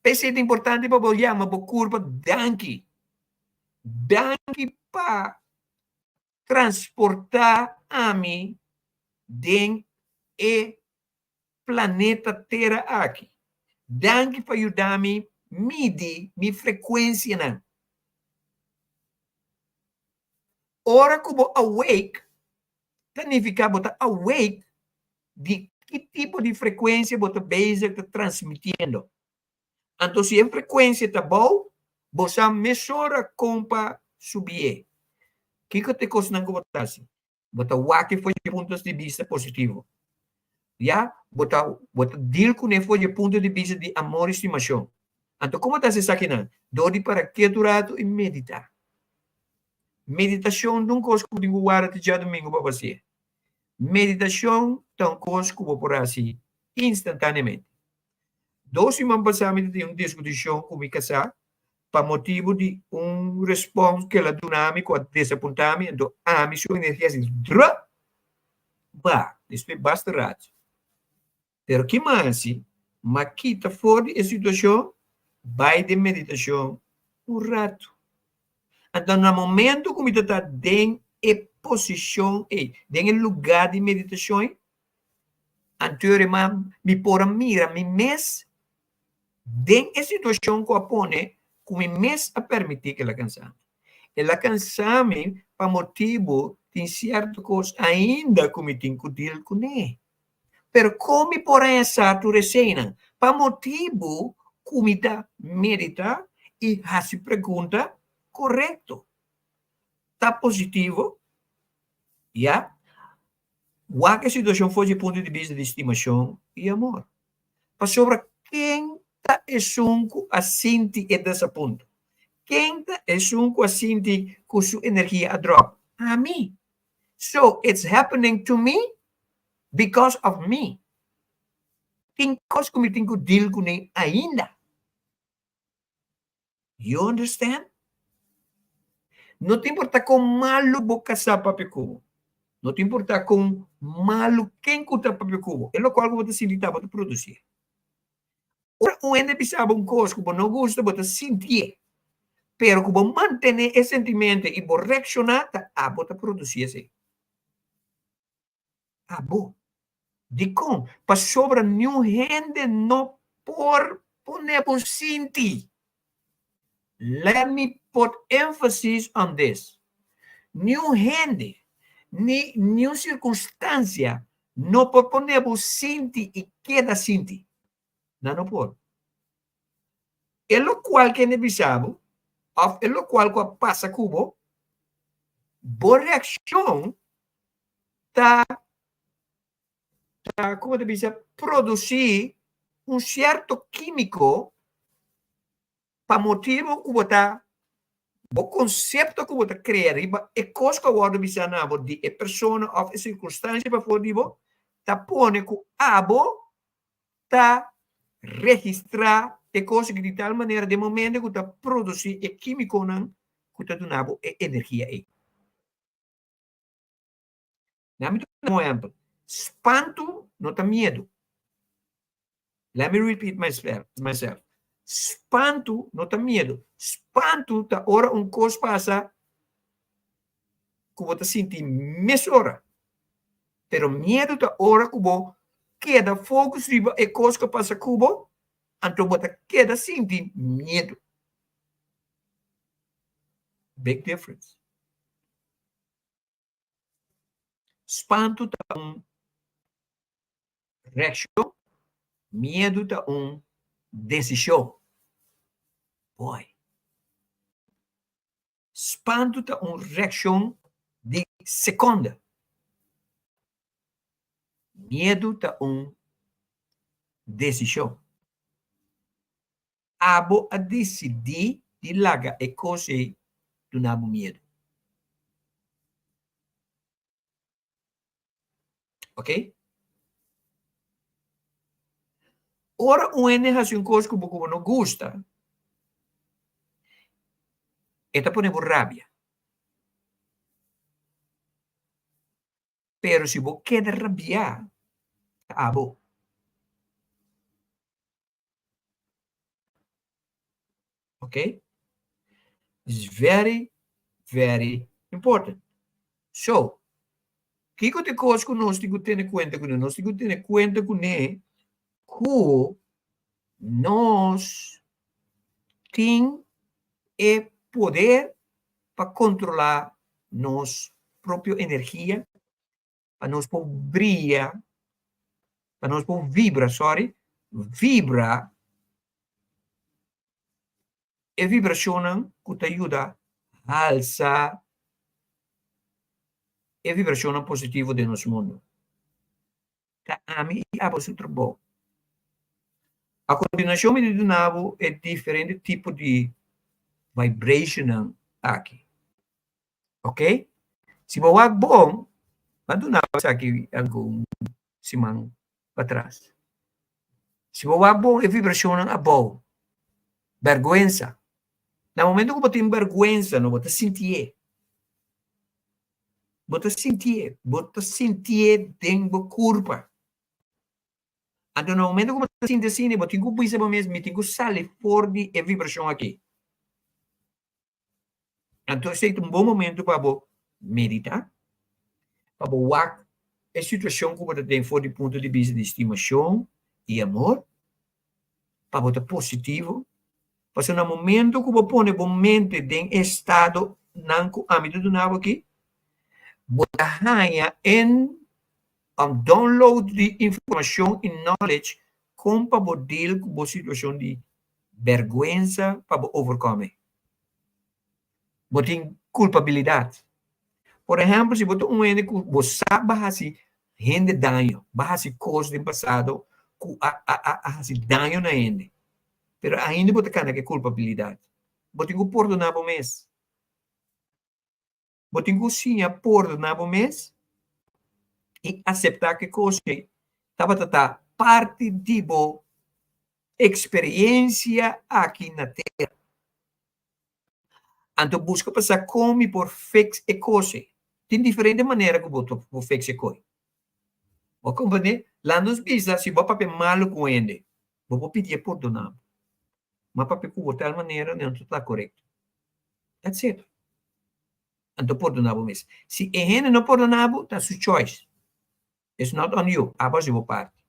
P'esei ta importante pa bo yama bo kurpa danki. Danki pa transportá ami den e planeta Tera aki. Danki pa yuda mi midi mi frekuensianan. Ora ku bo awake, ta nifiká bo ta awake di ki tipo di frekuensia bo ta bezig ta transmitiendo. Anto si e frekuensia ta bou, bo sa mesora kon pa subié. Kiko ta e kosnan ku bo ta hasi? Bo ta wak e for dje puntos di bista positivo. Ya, bo ta bo ta deal kuné for dje punto di bista di amor i stimashon. Anto kon bo ta hasi esakinan? Dor di para ketu ratu i meditá. Meditashon ta un kos ku bo tin ku warda te djadumingu pa bo hasié. Meditashon ta un kos ku bo por hasi instantaneamente. Dos siman pasá mi ta tin un diskutishon ku mi kasá pa motibu di un respons ku el a duna mi ku a desapuntá mi, anto ami su energia a si drop ba despues basta rato. Pero ki mi a hasi? Mi a kita for di e situashon bai den meditashon un ratu. Anto na momento ku mi ta ta den e posishon ei, den e lugá di meditashon ei, anterior mi por a mira mi mes Den e situashon ku a pone ku mi mes a permití ku el a kansa mi. El a kansa mi pa motibu tin sierto kos ainda ku mi tin ku dil kuné. Pero kon mi por haña sa tur eseinan? Pa motibu ku mi ta meditá i hasi pregunta korekto. Ta positivo? Ya. Wak e situashon for dje punto di bista di stimashon i amor. Pasobra ken ta esun ku a sinti e desapunto? Ken ta esun ku a sinti ku su energia a drop? Ami. So, it's happening to me because of me. Tin kos ku mi tin ku deal kuné ainda. You understand? No ta importa kon malu bo kasá papia ku bo. No ta importa kon malu ken ku ta papia ku bo. E lokual ku bo ta sinti ta bo ta produsié. Ora un hende bisa bo un kos ku bo no gusta, bo ta sintié. Pero ku bo mantené e sentimentu i bo reakshoná, ta abo ta produsí esei. Abo. Dikon? Pasobra niun hende no por pone bo sinti. Let me put emphasis on this. Niun hende, ni niun sirkunstansia no por pone bo sinti i keda sinti. Nan no por. E lokual ku hende bisa bo òf e lokual ku a pasa ku bo, bo reakshon ta ta como ta bisa produci un cierto quimico pa motibo cu bo ta bo concepto cu bo ta crea riba e cos cu a wordo bisa na bo di e persona of e circunstancia pafor di bo ta pone cu abo ta registra e cos aki di tal manera den momento cu ta produci e quimiconan cu ta duna bo e energia ey. Laat mi duna un ehempel. Spantu no ta miedu. Let me repeat myself. Spantu no ta miedu. Spantu ta ora un kos pasa ku bo ta sinti mesora. Pero miedu ta ora ku bo keda focus riba e kos ku a pasa ku bo, anto bo ta keda sinti miedu. Big difference. Spantu ta un reakshon, miedu ta un desishon. Boy. Spantu ta un reakshon di sekonde. Miedu ta un desishon. Abo a disidí di laga e kos ei duna bo miedu. Ok? Ora un hende hasi un kos ku bo ku bo no gusta, e ta pone bo rabia. Pero si bo keda rabiá, ta abo. Ok? It's very, very important. So, kiko te kos ku nos tin ku tene kuenta kuné? Nos tin ku tene kuenta kuné ku nos tin e poder pa kontrolá nos propio energia pa nos por bria, pa nos por vibra, sorry, vibra e vibracionnan cu ta yuda halsa e vibracionnan positivo den nos mundo. Ta ami y abo su trabou. A continuacion mi ta duna bo e diferente tipo di vibrationnan aki. Ok? Si bo wak bon, m'a duna bo esaki algun siman patras. Si bo wak bon e vibrashonnan abou, bèrgwensa. Na momento ku bo tin bèrgwensa, no bo ta sintié. Bo ta sintié, bo ta sintié den bo kurpa. Anto na momento ku bo ta sinti asina, bo tin ku bisa bo mes, mi tin ku sali for di e vibrashon aki. Anto esei ta un bon momento pa bo meditá, pa bo wak e situashon ku bo ta den for di punto di bista di stimashon i amor, pa bo ta positivo. Pasobra na momento ku bo pone bo mente den e estadonan ku ami ta duna bo aki, bo ta haña en download di informashon i knowledge kon pa bo deal ku bo situashon di bèrgwensa pa bo overkome. Bo tin kulpabilidat. Por ehèmpel, si bo ta un hende ku bo sa bo a hasi hende daño, bo a hasi kos den pasado ku a a hasi daño na hende, pero ainda bo ta kana ku e kulpabilidat, bo tin ku pordoná bo mes. Bo tin ku siña pordoná bo mes i aseptá ku e kos ei tabata ta parti di bo eksperensia aki na tera. Anto buska pa sa kon mi por fix e kos ei. Tin diferente manera ku bo por fix e kos. Bo a komprendé? Laat nos bisa si bo a papia malu ku un hende, bo por pidié pordoná bo. Ma papia ku bo tal manera no ta korekto. That's it. Anto pordoná bo mes. Si e hende no pordoná bo, ta su choice. It's not on you, abo hasi bo parti.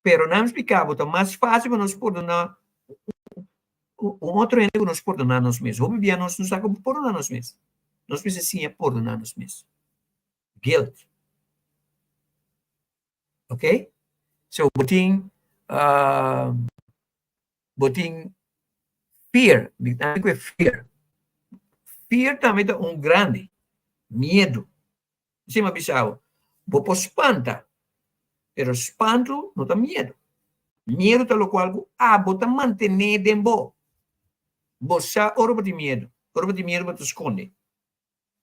Pero nan splika bo ta mas fácil pa nos pordoná un otro hende ku nos pordoná nos mes. Hopi bia nos no sa kon pordoná nos mes. Nos mester siña pordoná nos mes. Guilt. Ok? So bo tin uh, bo tin fear, mi ta ku fear. Fear tambe ta un grandi miedu. Si mi a bisa bo, bo por spanta, pero spantu no ta miedu. Miedu ta lokual ku abo ta mantené den bo. Bo sa ora bo tin miedu. Ora bo tin miedu bo ta skonde.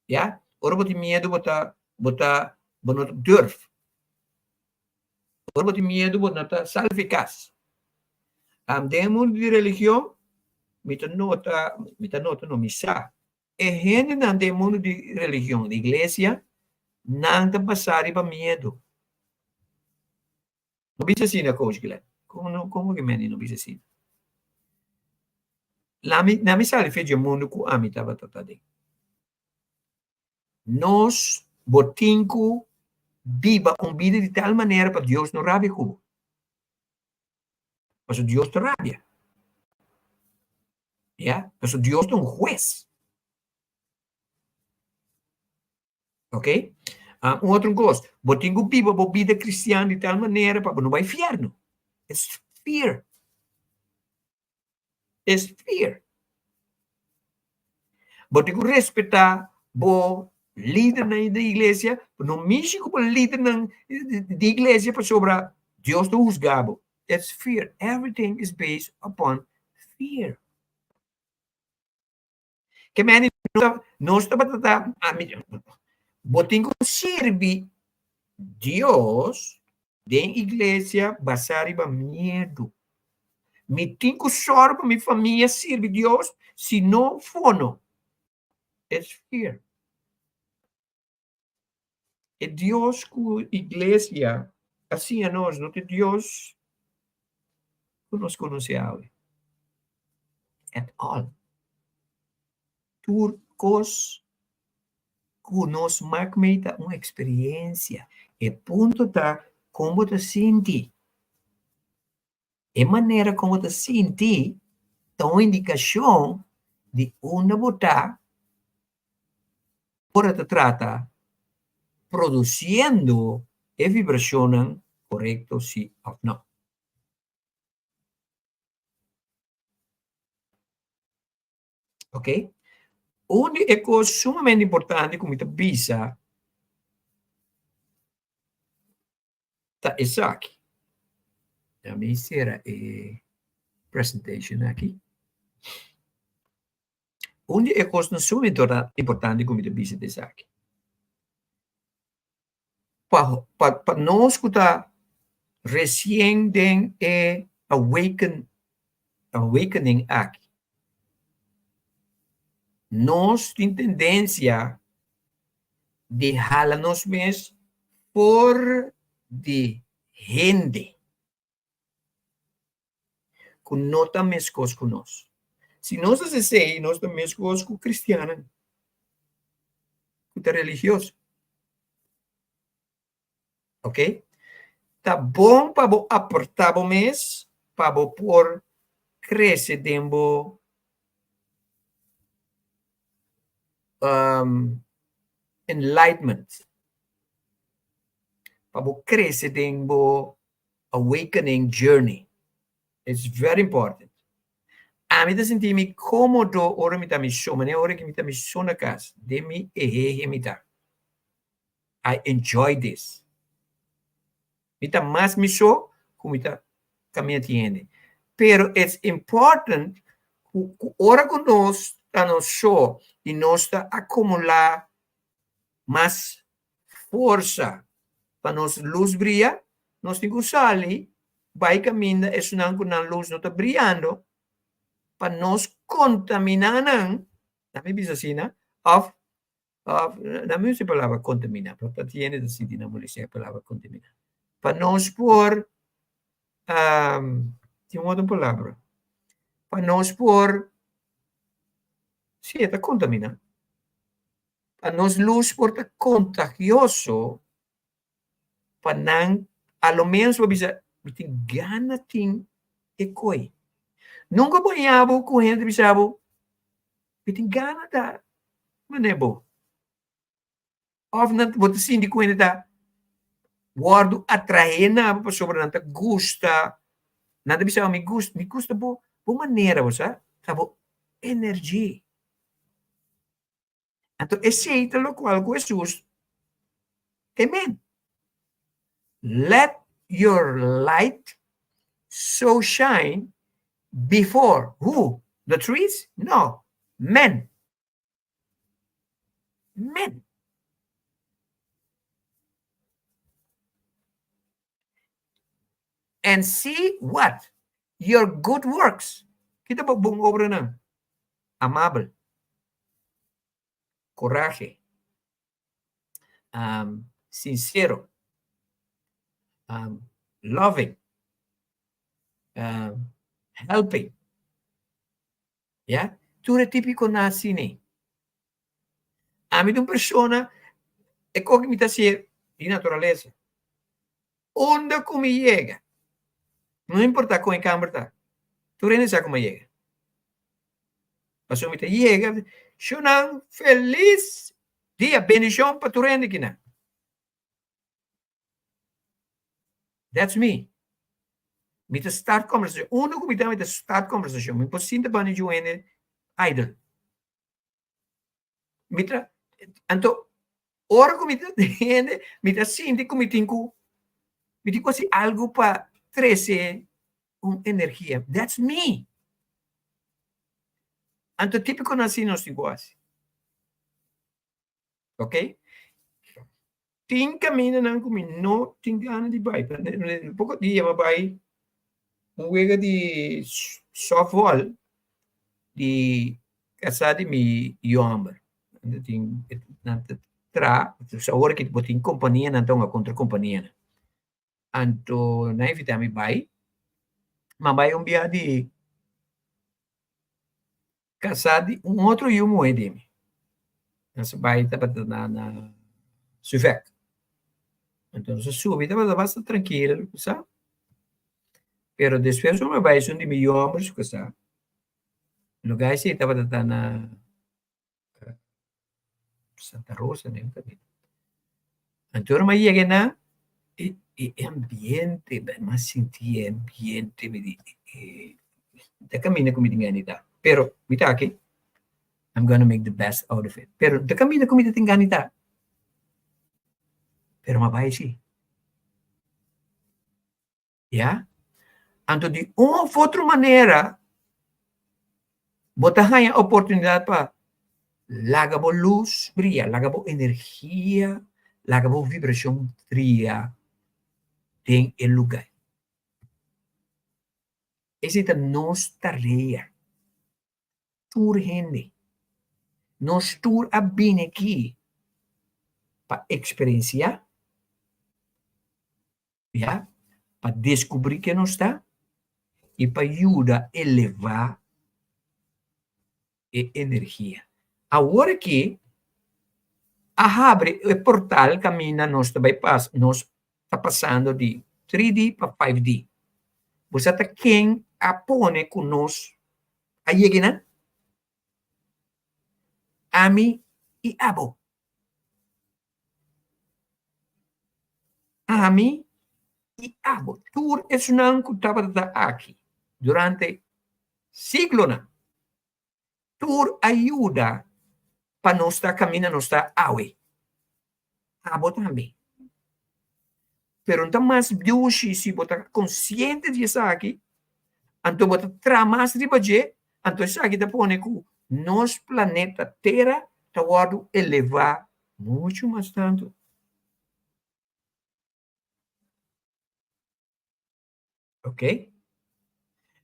Ya? Ora bo tin miedu bo ta bo ta bo no ta durf. Ora bo tin miedu bo no ta sali fi kas. Am den e mundu di religion mi ta nota, mi ta nota no, mi sa E hendenan den mundu di religion, di iglesia, nan ta basá riba miedu. No bisa asina, Coach Glenn. Komo no, komo ke mende no bisa asina? Lami, na mi sali fe dje mundu ku ami tabata ta den. Nos, bo tin ku biba un bida di tal manera pa Dios no rabia ku bo. Pasobra Dios ta rabia. Ya, pasobra Dios ta un hues. Ok? Um, un otro kos, bo tin ku biba bo bida kristian di tal manera pa bo no bai fierno. It's fear. It's fear. Bo tin ku respetá bo lidernan di iglesia, no mishi ku bo lidernan di iglesia pasobra Dios ta husga bo. It's fear. Everything is based upon fear. Ke meni nos tabata ta bo tin ku sirbi Dios den iglesia basá riba miedu. Mi tin ku sòru pa mi famia sirbi Dios, si no fono. It's fear. E Dios ku iglesia a siña nos no ta e Dios ku nos konosé awe. At all. Tur kos ku nos mak mei ta un eksperensia. E punto ta kon bo ta sinti. E manera kon bo ta sinti ta un indikashon di unda bo ta ora ta trata produsiendo e vibrashonnan korekto si òf no. Ok? Un di e kos sumamente importante ku mi ta bisa ta esaki. Ya mi sera e presentation aki. Un di e kosnan sumamente importante ku mi ta bisa ta esaki. Pa, pa, pa nos ku ta resien den e awaken, awakening aki, nos tin tendensia di hala nos mes for di hende ku no ta meskos ku nos. Si nos hasi esei, nos ta meskos ku kristiannan ku ta religioso. Ok? Ta bon pa bo aportá bo mes pa bo por krese den bo um, enlightenment. Pa bo krese den bo awakening journey. It's very important. Ami ta sinti mi kómodo ora mi ta mi so, manera ora ki mi ta mi so na kas, den mi ehehe mi ta. I enjoy this. Mi ta mas mi so ku mi ta kaminda tin hende. Pero it's important ku, ku ora ku nos ta nos so i nos ta akumulá mas forsa pa nos lus bria, nos tin ku sali bai kaminda esunnan ku nan lus no ta briando pa nos kontaminá nan, nan mi bisa asina, òf Of, nan mi usa e palabra contaminá, pero pa hende ta sinti nan molestia e palabra contaminá. Pa nos por, um, tin un otro palabra. Pa nos por, sí, e ta contaminá. Pa nos luz por ta contagioso. pa nan a lo menos bo bisa mi tin gana tin e koi. Nunka bo haña bo ku hende bisa bo mi tin gana ta manera bo. Òf nan bo ta sinti ku hende ta wòrdu atraé na bo pasobra nan ta gusta, nan ta bisa mi gusta, mi gusta bo bo manera bo sa, ta bo energy. Anto esei ta lokual ku Hesus te men. Let your light so shine before who? The trees? No, men. Men. And see what? Your good works. Kita bo bon obranan? Amabel. Coraje. Um, sincero. Um, loving. Um, helping. Ya? Tur e típico asina. Ami ta un persona, e koki mi ta hasié di naturalesa. Unda ku mi yega, no importá kon e kamber ta, tur hende sa ku mi a yega. Pasobra mi ta yega, shownan felis dia, bendishon pa tur hende kinan. That's me. Mi ta start conversacion. Uno cu mi ta, mi ta start conversacion. Mi por sinta banda di un hende idle. Mi ta, anto, ora cu mi ta hende, mi ta sinti cu mi tin cu, mi tin cu haci algo pa trece un energia. That's me. Anto, típico nan asina nos tin cu haci. Ok? Tin camindanan cu mi no tin gana di bai. Poco dia mi a bai un wega di softball di casa di mi yomber. Nan tin, nan ta traha, awor ki bo tin companianan ta hunga contra companianan. Anto nan a invita mi bai, mi a bai un bia di Kasá di un otro yu muhé di mi. Nos a bai tabata na na Suvek. Anto nos a subi tabata basta trankil, bo sa. Pero despues ora mi a bai esun di mi yu hòmber su kasá, lugá esei tabata ta na Santa Rosa den kaminda. Anto ora mi a yega einan, e e ambiente, mi a sinti e ambiente, mi di e ta kaminda ku mi tin gana di ta, pero mi ta aki, I'm gonna make the best out of it. Pero ta kaminda ku mi ta tin gana di ta, pero mi a bai si. Ya. Anto di un of otro manera bo ta haña oportunidat pa laga bo lus bria, laga bo energia, laga bo vibrashon bria den e lugá. Esei ta nos tarea. Tur hende. Nos tur a bini aki pa eksperensiá. Ya, pa descubrí ken nos ta i pa yuda elevá e energia. Awor aki a habri e portal kaminda nos ta bai pas, nos ta pasando di 3D pa 5D. Bo sa ta ken a pone ku nos a yega einan? Ami i abo. Ami i abo, tur esunnan ku tabata ta aki durante siglonan, tur a yuda pa nos ta kaminda nos ta awe. Abo tambe. Pero no ta mas dushi si bo ta konsiente di esaki, anto bo ta traha mas riba dje, anto esaki ta pone ku nos planeta Tera ta wòrdu elevá muchu mas tantu. Ok.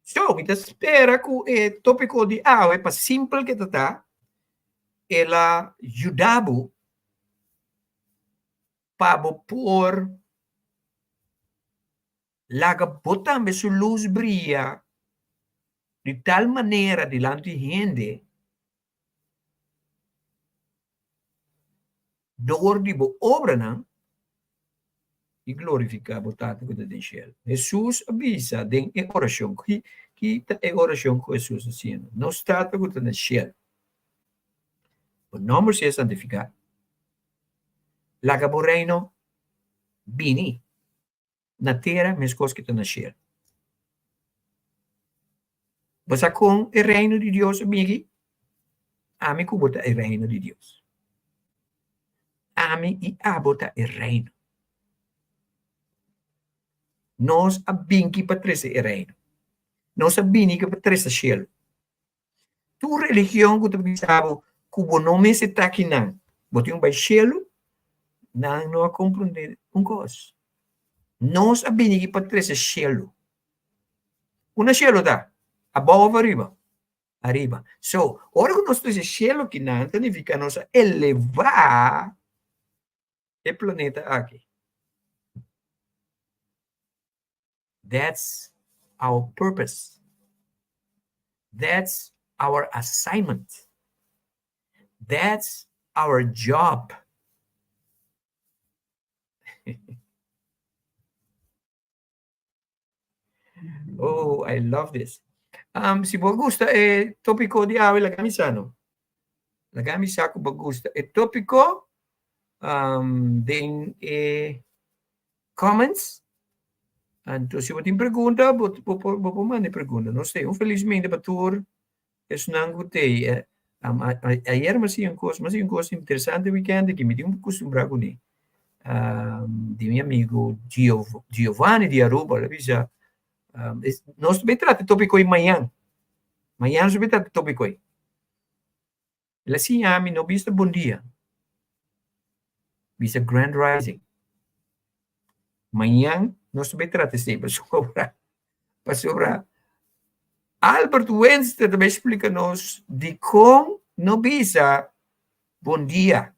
So, mi ta spera ku e tópiko di awe, pa simpel ke ta ta, el a yuda bo pa bo por laga bo tambe su lus bria di tal manera dilanti hende dor di bo obranan. i glorifiká bo Tata ku ta den shelu. Hesus a bisa den e orashon, ki ki ta e orashon ku Hesus a siña nos? Nos Tata ku ta na shelu, bo nòmber sea santifiká, laga bo reino bini na tera meskos ku ta na shelu. Bo sa kon e reino di Dios a bini? Ami ku bo ta e reino di Dios. Ami i abo ta e reino. Nos a binki pa trese e reino. Nos a bini pa trese shelu. Tur religion ku ta bisa bo ku bo no mester ta akinan, bo tin ku bai shelu, nan no a komprondé un kos. Nos a bini aki pa trese shelu. Unda shelu ta? Abou òf ariba? Ariba. So, ora ku nos trese shelu akinan, ta nifiká nos a elevá e planeta aki. That's our purpose. That's our assignment. That's our job. Oh, I love this. Um, si bo gusta e tópiko di awe, laga mi sa no. Laga mi sa ku bo gusta e tópiko um, den e comments. Anto si bo tin pregunta, bo, bo, bo, bo por manda e pregunta. No sé, un felizmente pa tur esnan ku tei. Eh, um, a, a, ayer mi a siña un kos, mi a siña un kos interesante weekend aki, mi tin un kustumbrá kuné. Um, di mi amigo Gio, Giovanni di Aruba, el a bisa, um, es, nos ta bay trata e tópiko ei mañan. Mañan nos ta bay trata e tópiko ei. El a siña mi no bisa bon dia, bisa grand rising. Mañan nos ta bay trata esei pasobra pasobra Albert Wenstra ta bay splika nos dikon no bisa bon dia.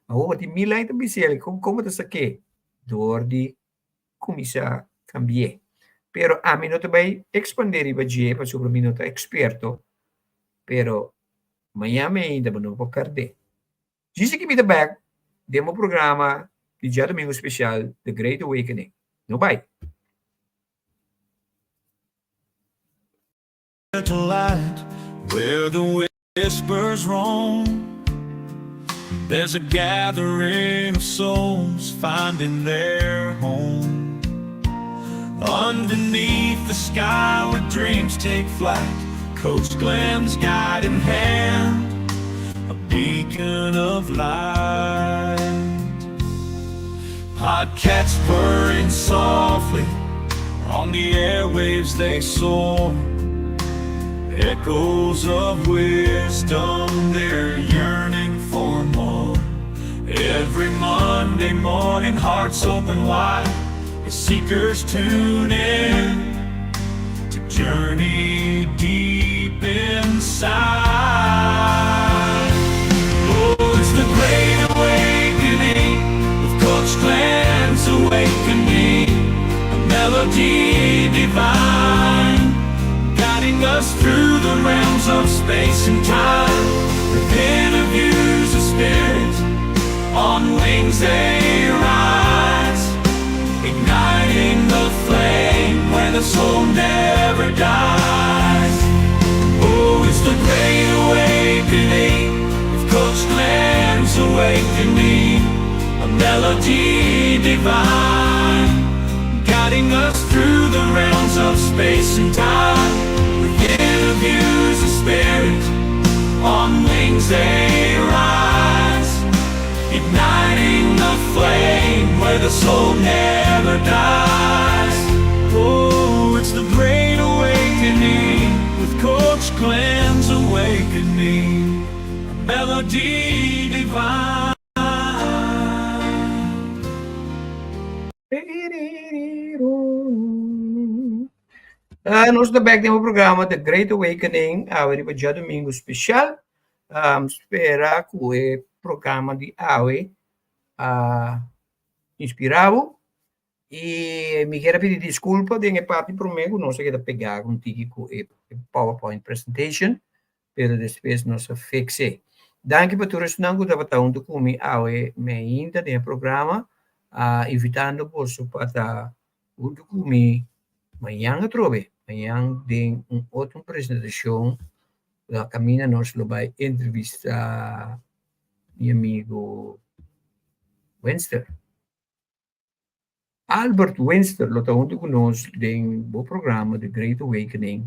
Awor tin mil aña ta bisa el, kon kon bo ta sak'é? Dor di kuminsá kambi'é. Pero ami no ta bai ekspandé riba dje pasobra mi no ta eksperto, pero mañan mi ainda bo no por pèrdè. Djis aki mi ta bèk den bo programa di djadumingu spesial The Great Awakening. No bai! Light where the whispers roam There's a gathering of souls finding their home Underneath the sky where dreams take flight Coach Glenn's guiding hand A beacon of light Podcasts purring softly On the airwaves they soar Echoes of wisdom they're yearning for more Every Monday morning hearts open wide As seekers tune in To journey deep inside Oh, it's the great awakening With Coach Glenn's awakening A melody divine Guiding us through the realms of space and time With interviews of spirit On wings they rise Igniting the flame where the soul never dies Oh, it's the great awakening With Coach Glenn's awakening A melody divine Guiding us through the realms of space and time With interviews of spirit On wings they rise Igniting the flame where the soul never dies Oh, it's the great awakening With Coach Glenn's awakening A melody divine Ah, nos ta bek den bo programa The Great Awakening, awe riba djadumingu spesial. Um, spera ku e programa di awe a inspirá bo. I mi kier a pidi diskulpa den e parti promé ku nos a keda pegá un tiki ku e PowerPoint presentation, pero despues nos a fix'é. Danki pa tur esnan ku tabata huntu ku mi awe meinta den e programa, invitando boso pa ta huntu ku mi mañan atrobe, mañan den un otro presentashon la kaminda nos lo bai entrevista mi amigo Wenster. Albert Wenster lo ta huntu ku nos den bo programa The Great Awakening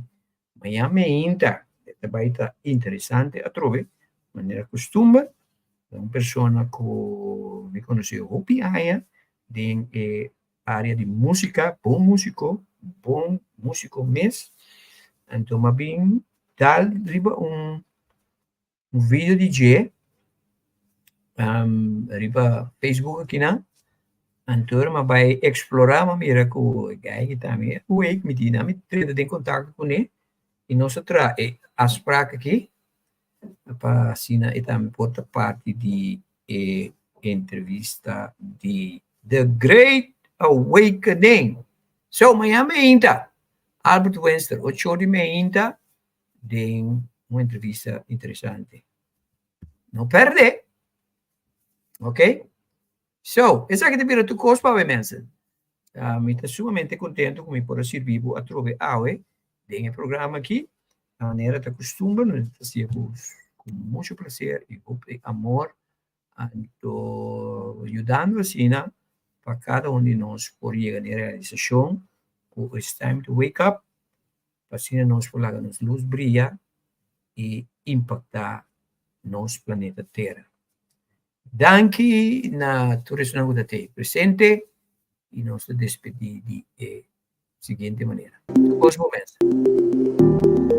mañan meinta. E ta bai ta interesante atrobe, manera kustumber. Ta un persona ku mi konosé hopi aña den e área di músika, bon músiko, bon músiko mes. Anto m'a bin dal riba un un video di dje riba Facebook akinan. Anto m'a bai eksplorá, m'a mira ku e guy aki tambe awake, mi di nan mi drenta den kontakto kuné i nos a traha e afsprak aki pa asina e tambe por ta parti di e entrevista di The Great Awakening. So, mañana meinta, Albert Wenster, ocho di meinta, den un entrevista interesante. No perde! Ok? So, esaki ta bira tur kos pa awe mensen. Uh, mi ta sumamente contento ku mi por a sirbi bo atrobe awe den e programa aki. Na manera ta costumber, nos ta hasié ku, ku mucho placer i hopi amor. Anto yudando asina pa kada un di nos por yega na e realisashon ku it's time to wake up, pa asina nos por laga nos lus bria i impaktá nos planeta Tera. Danki na tur esnan ku ta tei presente i nos ta despedí di e siguiente manera. Tur kos bo mester.